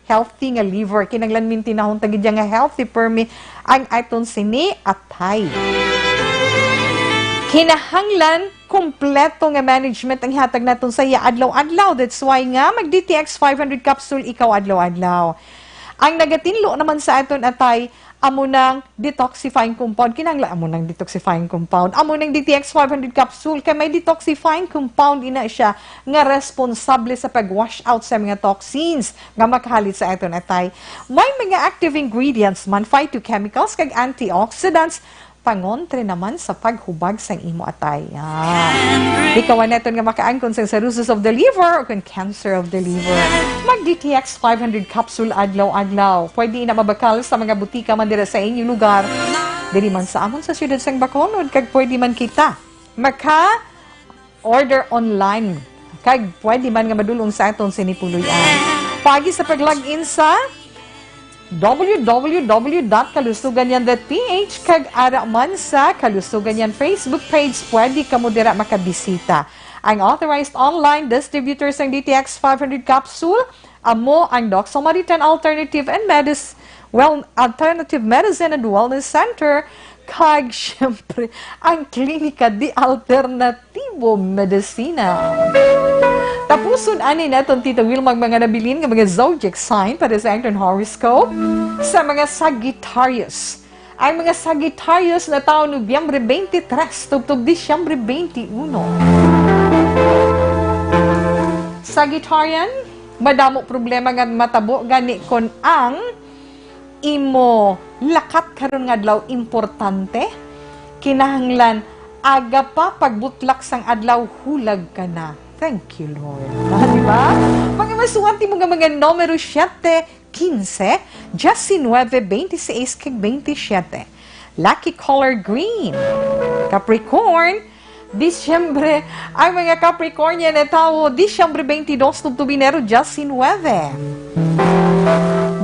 healthy nga liver. Kinahanglan mintinahon ta gid nga healthy permi ang aton sini atay. Kinahanglan kompleto nga management ang ihatag naton sa iya adlaw-adlaw. That's why nga mag D T X five hundred capsule ikaw adlaw-adlaw. Ang nagatinlo naman sa aton atay, amo nang detoxifying compound. Kinahanglan amo nang detoxifying compound. Amo nang D T X five hundred capsule kay may detoxifying compound ina siya nga responsable sa pag-wash out sa mga toxins nga makahalit sa aton atay. May mga active ingredients man, phytochemicals, kag antioxidants, pangontra naman sa paghubag sang imo atay. Ah. Likawan naton nga makaangkon sang cirrhosis of the liver o kon cancer of the liver. Mag D T X five hundred capsule adlaw-adlaw. Pwede ina mabakal sa mga butika man dira sa inyo lugar. Diri man sa amon sa siyudad sang Bacolod, kag pwede man kita maka order online. Kag pwede man nga madulong sa aton sini puloy-an. Paagi sa pag-log in sa W W W dot kalusugan yan dot P H kag ara man sa Kalusugan Yan Facebook page, pwede kamo dira makabisita. Ang authorized online distributor sang D T X five hundred capsule amo ang Doc Samaritan Alternative and Medis-, Well, Alternative Medicine and Wellness Center, kag, siyempre, ang Klinika de Alternatibo Medicina. Tapuson ani naton, Tita Wilma, ang mga nabilin nga mga zodiac sign para sa aton horoscope sa mga Sagittarius. Ang mga Sagittarius natawo Nobyembre twenty-three tubtob Disyembre twenty-one. Sagittarian, madamo problema nga matabo gani kon ang imo lakat karon nga adlaw importante, kinahanglan aga pa pagbutlak sang adlaw, hulag ka na. Thank you, Lord. Ah, di ba? Mga maswerte mo nga mga numero siyete, quince, diecinuebe, veintiséis, kag veintisiete. Lucky color green. Capricorn, Disyembre, ang mga Capricornia natawo Disyembre twenty-two tubtob Enero diecinuebe.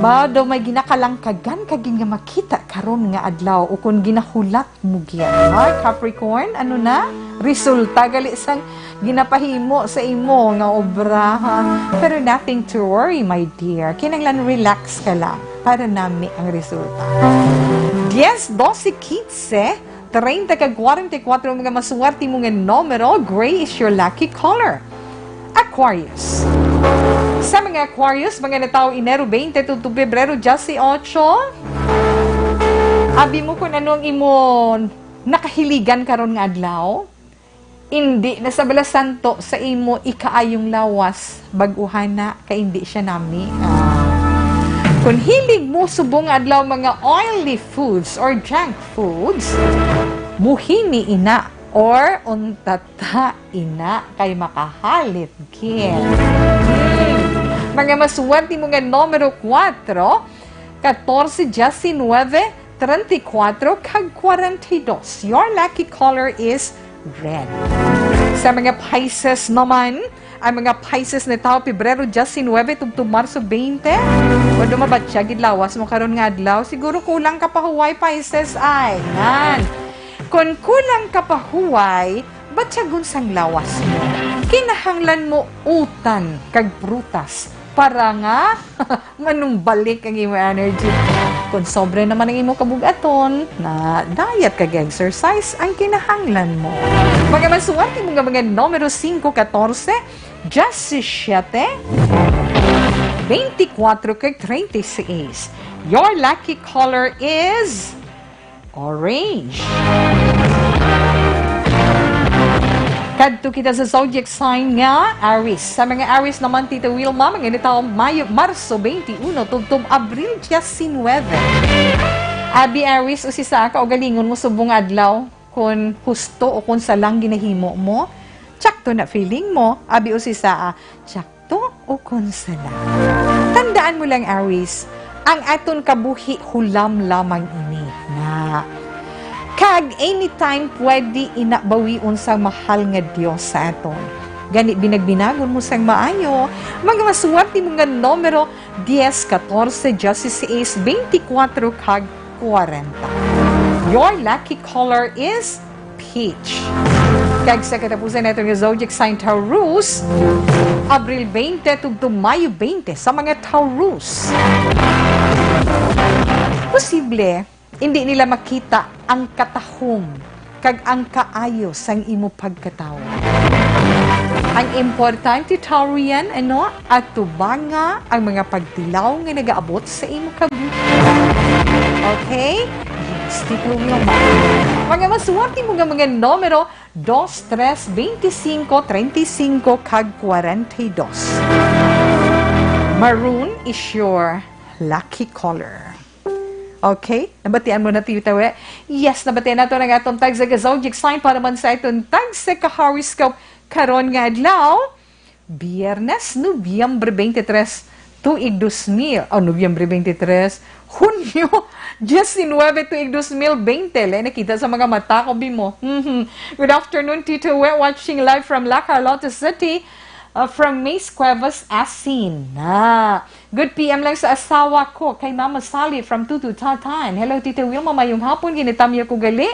Ba daw may ginakalangkagan ka gid nga makita karon nga adlaw, o kon ginahulat mo gid? Ha, Capricorn, ano na? Resulta gali sang ginapahimo sa imo nga obra, ha? Pero nothing to worry, my dear. Kinahanglan relax ka lang para nami ang resulta. Dies, doce, quince, treinta kag kwarenta y kuatro ang mga maswerte mo nga numero. Gray is your lucky color. Aquarius. Sa mga Aquarius, mga natawo Enero twenty tubtob Pebrero dieciocho, abi mo kung ano ang imo nakahiligan karon nga adlaw. Indi na sa balasanto sa imo ikaayong lawas, bag-o hana kay indi siya nami. Ah. Kung hilig mo subong adlaw mga oily foods or junk foods, muhini ina or untata ina kay makahalit gid. Hmm. Mga maswerte mo nga numero kuwatro, katorse, diecinuebe, treinta y cuatro, kag kwarenta y dos. Your lucky color is red. Sa mga Pisces naman, ang mga Pisces natawo Pebrero diecinuebe tubtob Marso twenty. Although mabatya gid lawas mo karon nga adlaw, siguro kulang ka pa huway, Pisces, ay. Ngan. Kon kulang ka pa huway, batyagon sang lawas mo. Kinahanglan mo utan kag prutas para nga manumbalik ang imo energy. Kung sobra naman ang imo kabug-aton, na diet kag exercise ang kinahanglan mo. Mga maswerte mo nga mga numero singko, katorse, diecisiete, veinticuatro, kag treinta y seis. Your lucky color is orange. Kadto kita sa zodiac sign nga Aries. Sa mga Aries naman, Tita Wilma, mga natawo Mayo, Marso twenty-one tubtob Abril diecinuebe. Abi Aries, usisa ka, ugalingon mo subong adlaw, kon husto o kon salang ginahimo mo. Tsakto na feeling mo, abi usisa, ah, tsakto to o kon sala. Tandaan mo lang, Aries, ang aton kabuhi hulam lamang ini na. Kag anytime pwede ina bawion sang mahal nga Dios sa aton. Gani, binagbinagon mo sang maayo, mga maswerte mo nga numero, dies, katorse, dieciséis, veinticuatro, kag kwarenta. Your lucky color is peach. Kag sa katapusan nato nga zodiac sign, Taurus, Abril twenty tubtob Mayo twenty sa mga Taurus. Posible, hindi nila makita ang katahom kag ang kaayo sang imo pagkatawo. Ang importante, Taurian, ano, atubanga ang mga pagtilaw nga nagaabot sa imo kabuhi. Okay? Yes, Tita Wilma. Mga maswerte mo nga mga numero, dos, tres, veinticinco, treinta y cinco, kag cuarenta y dos. Maroon is your lucky color. Okay? Nabatian mo na, Tita We? Yes, nabatian nato ang aton tagsa ka zodiac sign para man sa aton tagsa ka horoscope karon nga adlaw. Biyernes, Nobyembre twenty-three, tuig dos mil. Oh, Nobyembre twenty-three, Hunyo diecinuebe, tuig dos mil veinte. Lay nakita sa mga mata ko, bi mo. Mhm. Good afternoon, Tito We, watching live from La Carlota City, uh, from Miss Cuevas Asin. Ah, good P M lang sa asawa ko, kay Mama Sally from Tutu Tatan. Hello, Tito Wilma, mayong hapon, ginatamya ko gali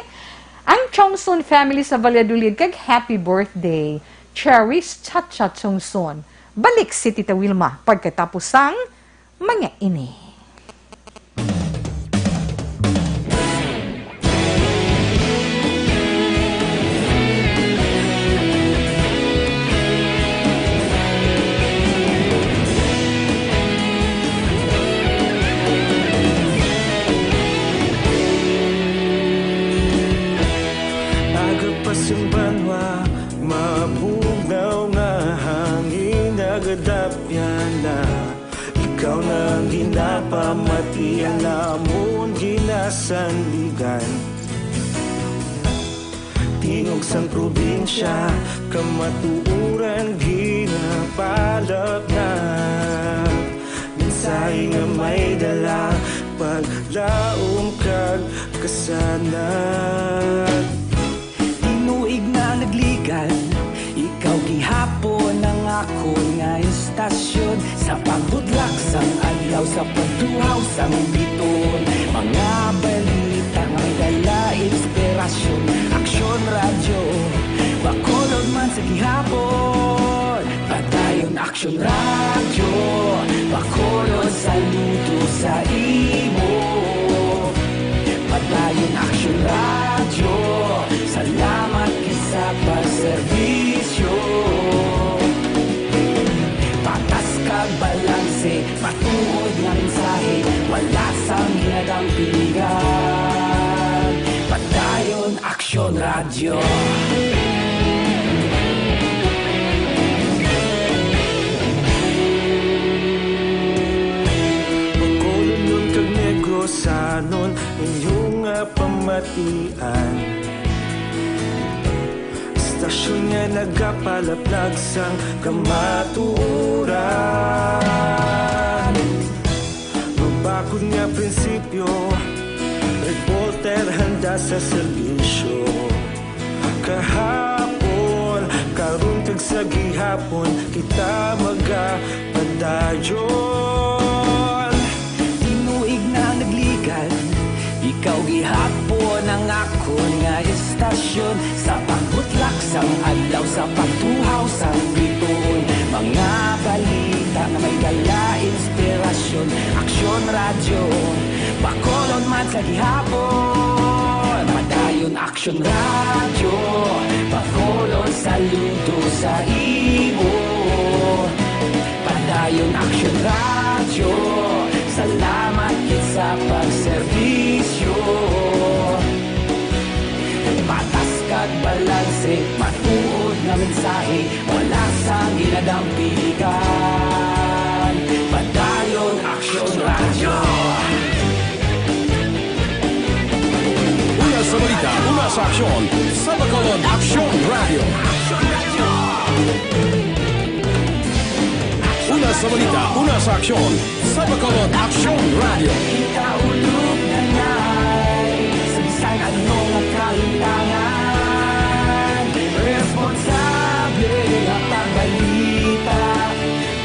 ang Chongson family sa Valladolid, kag happy birthday. Cherish Chacha Chungson. Balik si Tita Wilma pagkatapos sang mga ini. Aga pa sing banwa, mabugnaw nga hangin nagadapyan na. Ikaw na ang ginapamatian namon ginasandigan. Tingog sang probinsya, kamatuoran ginapalapnag. Mensahe nga may dala, paglaom kag kasanag. Tinuig na nagligan, ikaw gihapon ang akon nga istasyon. Sa pagbutlak sang adlaw, sa pagtuhaw sang biton, mga balita nga may dala inspirasyon. Aksyon Radyo, Bacolod man sa gihapon. Padayon Aksyon Radyo, Bacolod, saludo sa imo. Padayon Aksyon Radyo, salamat gid sa pagserbisyo. Patas kag balanse, matuod nga mensahe, wala sang ginadampigan. Padayon Aksyon Radyo. Bacolodnon kag Negrosanon, inyo nga pamatian. Istasyon nga nagapalaplag sang kamatuoran. Mabakod nga prinsipyo, reporter handa sa serbisyo. Kahapon, karon kag sa gihapon, kita magapadayon. Tinuig na ang nagligan, ikaw gihapon ang akon nga istasyon. Sa pagbutlak sang adlaw, sa pagtuhaw sang bituon, mga balita nga may dala inspirasyon. Aksyon Radyo, Bacolod man sa gihapon. Padayon Aksyon Radyo, Bacolod, saludo sa imo. Padayon Aksyon Radyo, salamat gid sa pagserbisyo. Patas kag balanse, matuod nga mensahe, wala sang ginadampigan. Padayon Aksyon Radyo. Una sa balita, una sa aksyon, sa Bacolod Aksyon Radyo. Una sa balita, una sa aksyon, sa Bacolod Aksyon Radyo. Kita ulog na nay, sa bisan ano nga kahitangan, responsable nga pagbalita.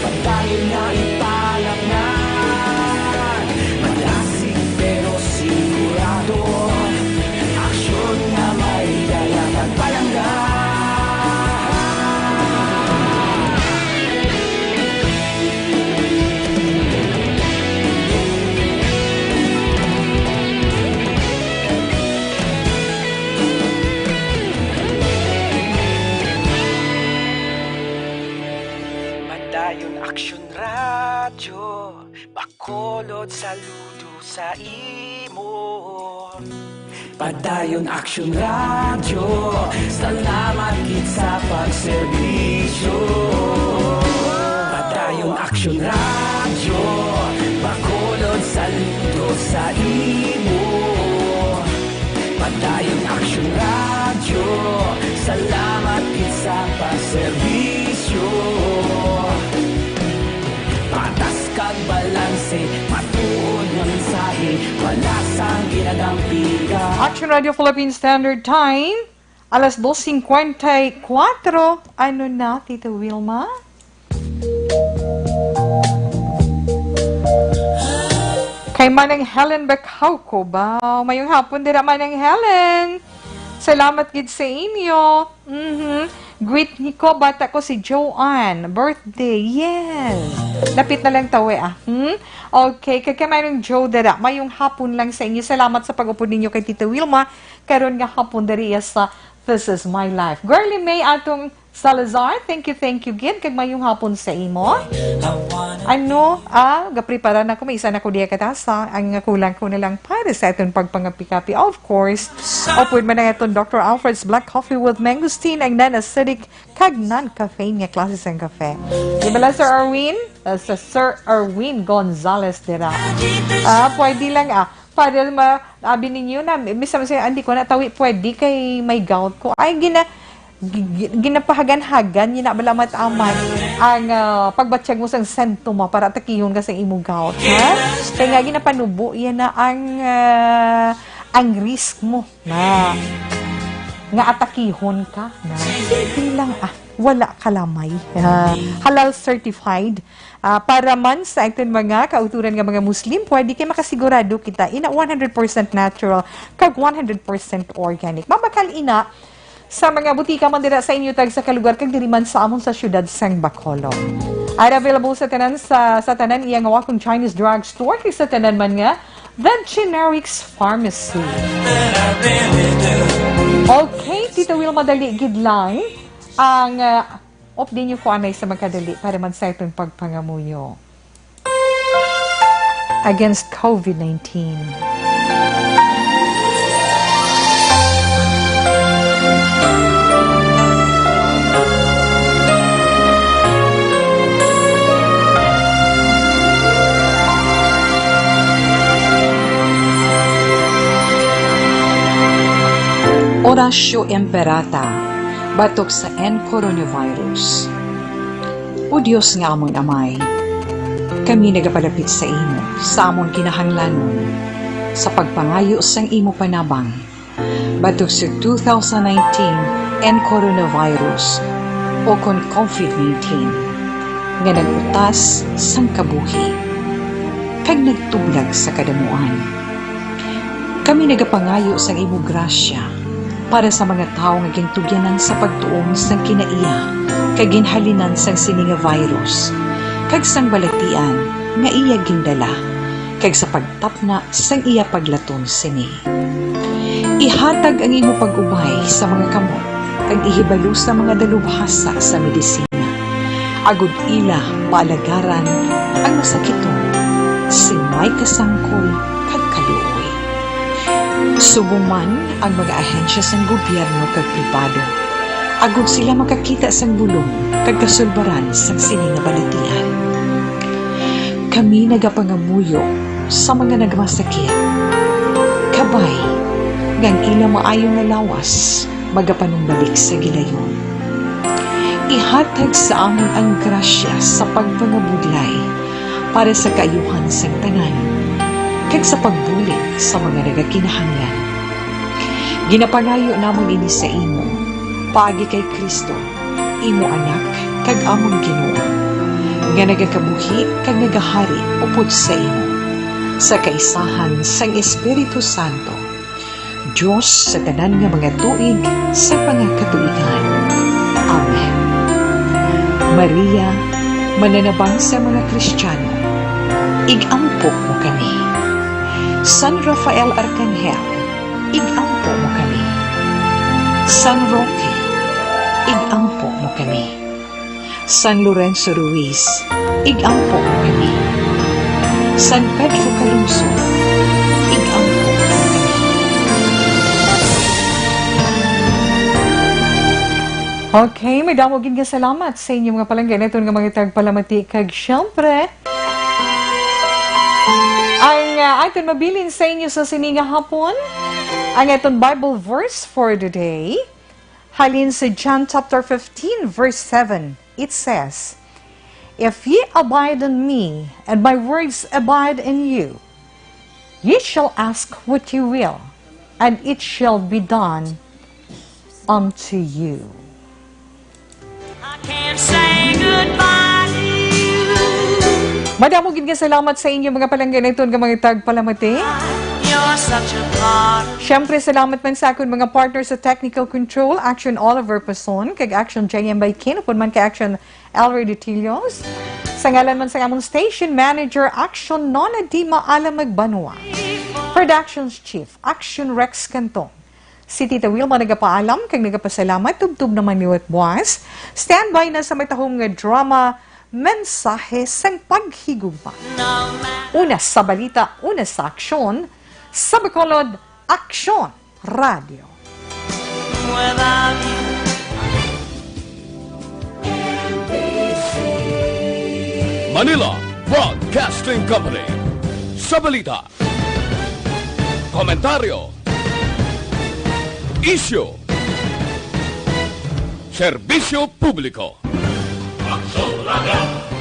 Padayon nga ipalapngan, madasig pero sigurado. Aksyon nga may dala kag palangga. Saludo sa imo. Padayon Action Radio, salamat gid sa pagserbisyo. Padayon Action Radio, Bacolod, saludo sa imo. Padayon Action Radio, salamat gid sa pagserbisyo. Patas kag balanse, matuod nga mensahe, wala sang ginadampiga. Action Radio Philippine Standard Time, alas dos cincuenta y cuatro. Ano na, Tita Wilma? Kay Manang Helen Bacauco ba? Mayong hapon dira, Manang Helen. Salamat gid sa inyo. Mhm. Greet ni ko, bata ko si Joanne. Birthday, yes. Lapit na lang tawi, ah. Hmm? Okay, kay, kay Manong Joe dira. Mayong hapon lang sa inyo. Salamat sa pag-upod ninyo kay Tita Wilma. Karon nga hapon diri sa This Is My Life. Girly May atong Salazar, thank you, thank you gid, kag mayong hapon sa imo. Ano, ah, gaprepara na ko, may isa na ko diya katasa. Ang kulang ko na lang para sa aton pagpangapi-kapi. Of course, upod man ang aton Doctor Alfred's Black Coffee with Mangosteen, ang non-acidic kag non-caffeine nga klase sang kafe. Di ba la, Sir Erwin? Ah, sa Sir Erwin Gonzalez dira. Ah, pwede lang, ah. Para ma-, abi ninyo na, bisan siya, "Hindi ko na tawi pwede kay may gout ko." Ay, gina-, gi-, gi-, ginapahagan-hagan, yun na bala mataman ang, ah, pagbatyag mo sang sentoma para atakihon ka sa imo gout, ha? Kaya nga, ginapanubo, yan na ang, ah, ang risk mo na nga atakihon ka na. Hindi lang, ah, wala kalamay. Ah, halal certified. Ah, para man sa aton mga kauturan nga mga Muslim, pwede kay makasigurado kita ina one hundred percent natural kag one hundred percent organic. Mabakal ina sa mga butika man dira sa inyo tag sa kalugar kag diri man sa amon sa siyudad sang Bacolod. Are available sa tanan sa, sa tanan iya nga Wakong Chinese Drug Store kag sa tanan man nga The Generics Pharmacy. Okay, Tita Wilma, dali gid lang ang, ah, Update niyo ko anay sa magkadali para man sa iton pagpangamuyo against COVID nineteen. Oratio Imperata, batok sa N coronavirus. O Dios nga amon Amay, kami nagapalapit sa imo sa amon kinahanglanon sa pagpangayo sang imo panabang batok sa two thousand nineteen N coronavirus, o kon COVID nineteen, nga nag-utas sang kabuhi kag nagtublag sa kadamuan. Kami nagapangayo sang imo grasya para sa mga tawo nga gintugyanan sa pagtuon sang kinaiya kag ginhalinan sang sini nga virus, kag sang balatian nga iya gindala, kag sa pagtapna sang iya paglaton sini. Ihatag ang imo pag-ubay sa mga kamot, kag ihibalo sa mga dalubhasa sa medisina, agod ila maalagaran ang masakiton sing may kasangkol kag kaluoy. Subong man ang mga ahensya sang gobyerno kag pribado, agod sila makakita sang bulong kag kasulbaran sang sini nga balatian. Kami nagapangamuyo sa mga nagmasakit, kabay nga ang ila maayo nga lawas magapanumbalik sa gilayon. Ihatag sa amon ang grasya sa pagpangabudlay para sa kaayuhan sang tanan, kag sa pagbulig sa mga nagakinahanglan. Ginapangayo namon ini sa imo, paagi kay Cristo, imo Anak, kag amon Ginoo, nga nagakabuhi kag nagahari upod sa imo, sa kaisahan sang Espiritu Santo, Dios sa tanan nga mga tuig sa mga katuigan. Amen. Maria, mananabang sa mga Kristiyano, ig-ampo mo kami. San Rafael Arkanghel, ig-ampo mo kami. San Roque, ig-ampo mo kami. San Lorenzo Ruiz, ig-ampo mo kami. San Pedro Calungsod, ig-ampo. Okay, madamo gid nga salamat sa inyo mga palangga naton nga mga tagpalamati, kag syempre, ang, ah, aton mabilin sa inyo sa sini nga hapon, ang aton Bible verse for the day. Halin sa John chapter fifteen, verse seven, it says, "If ye abide in me, and my words abide in you, ye shall ask what ye will, and it shall be done unto you." I can't say goodbye to you. Madamo gid nga salamat sa inyo mga palangga naton nga mga tagpalamati. You're such a part. Siyempre, salamat man sa akon mga partner sa technical control, Action Oliver Pason, kag Action J M Baikin, upod man kay Action Elroy Dutilios. Sa ngalan man sa among station manager, Action Nona Dima Alamagbanua. Productions Chief, Action Rex Cantong. Si Tita Wilma nagapaalam kag nagapasalamat, tubtob naman liwat buwas. Standby na sa matahom nga drama, Mensahe sang Paghigugma. Una sa balita, una sa aksyon, sa Bacolod, Aksyon Radio. Without you. Manila Broadcasting Company. Sa balita, komentaryo, isyu, serbisyo publiko. Aksyon Radio.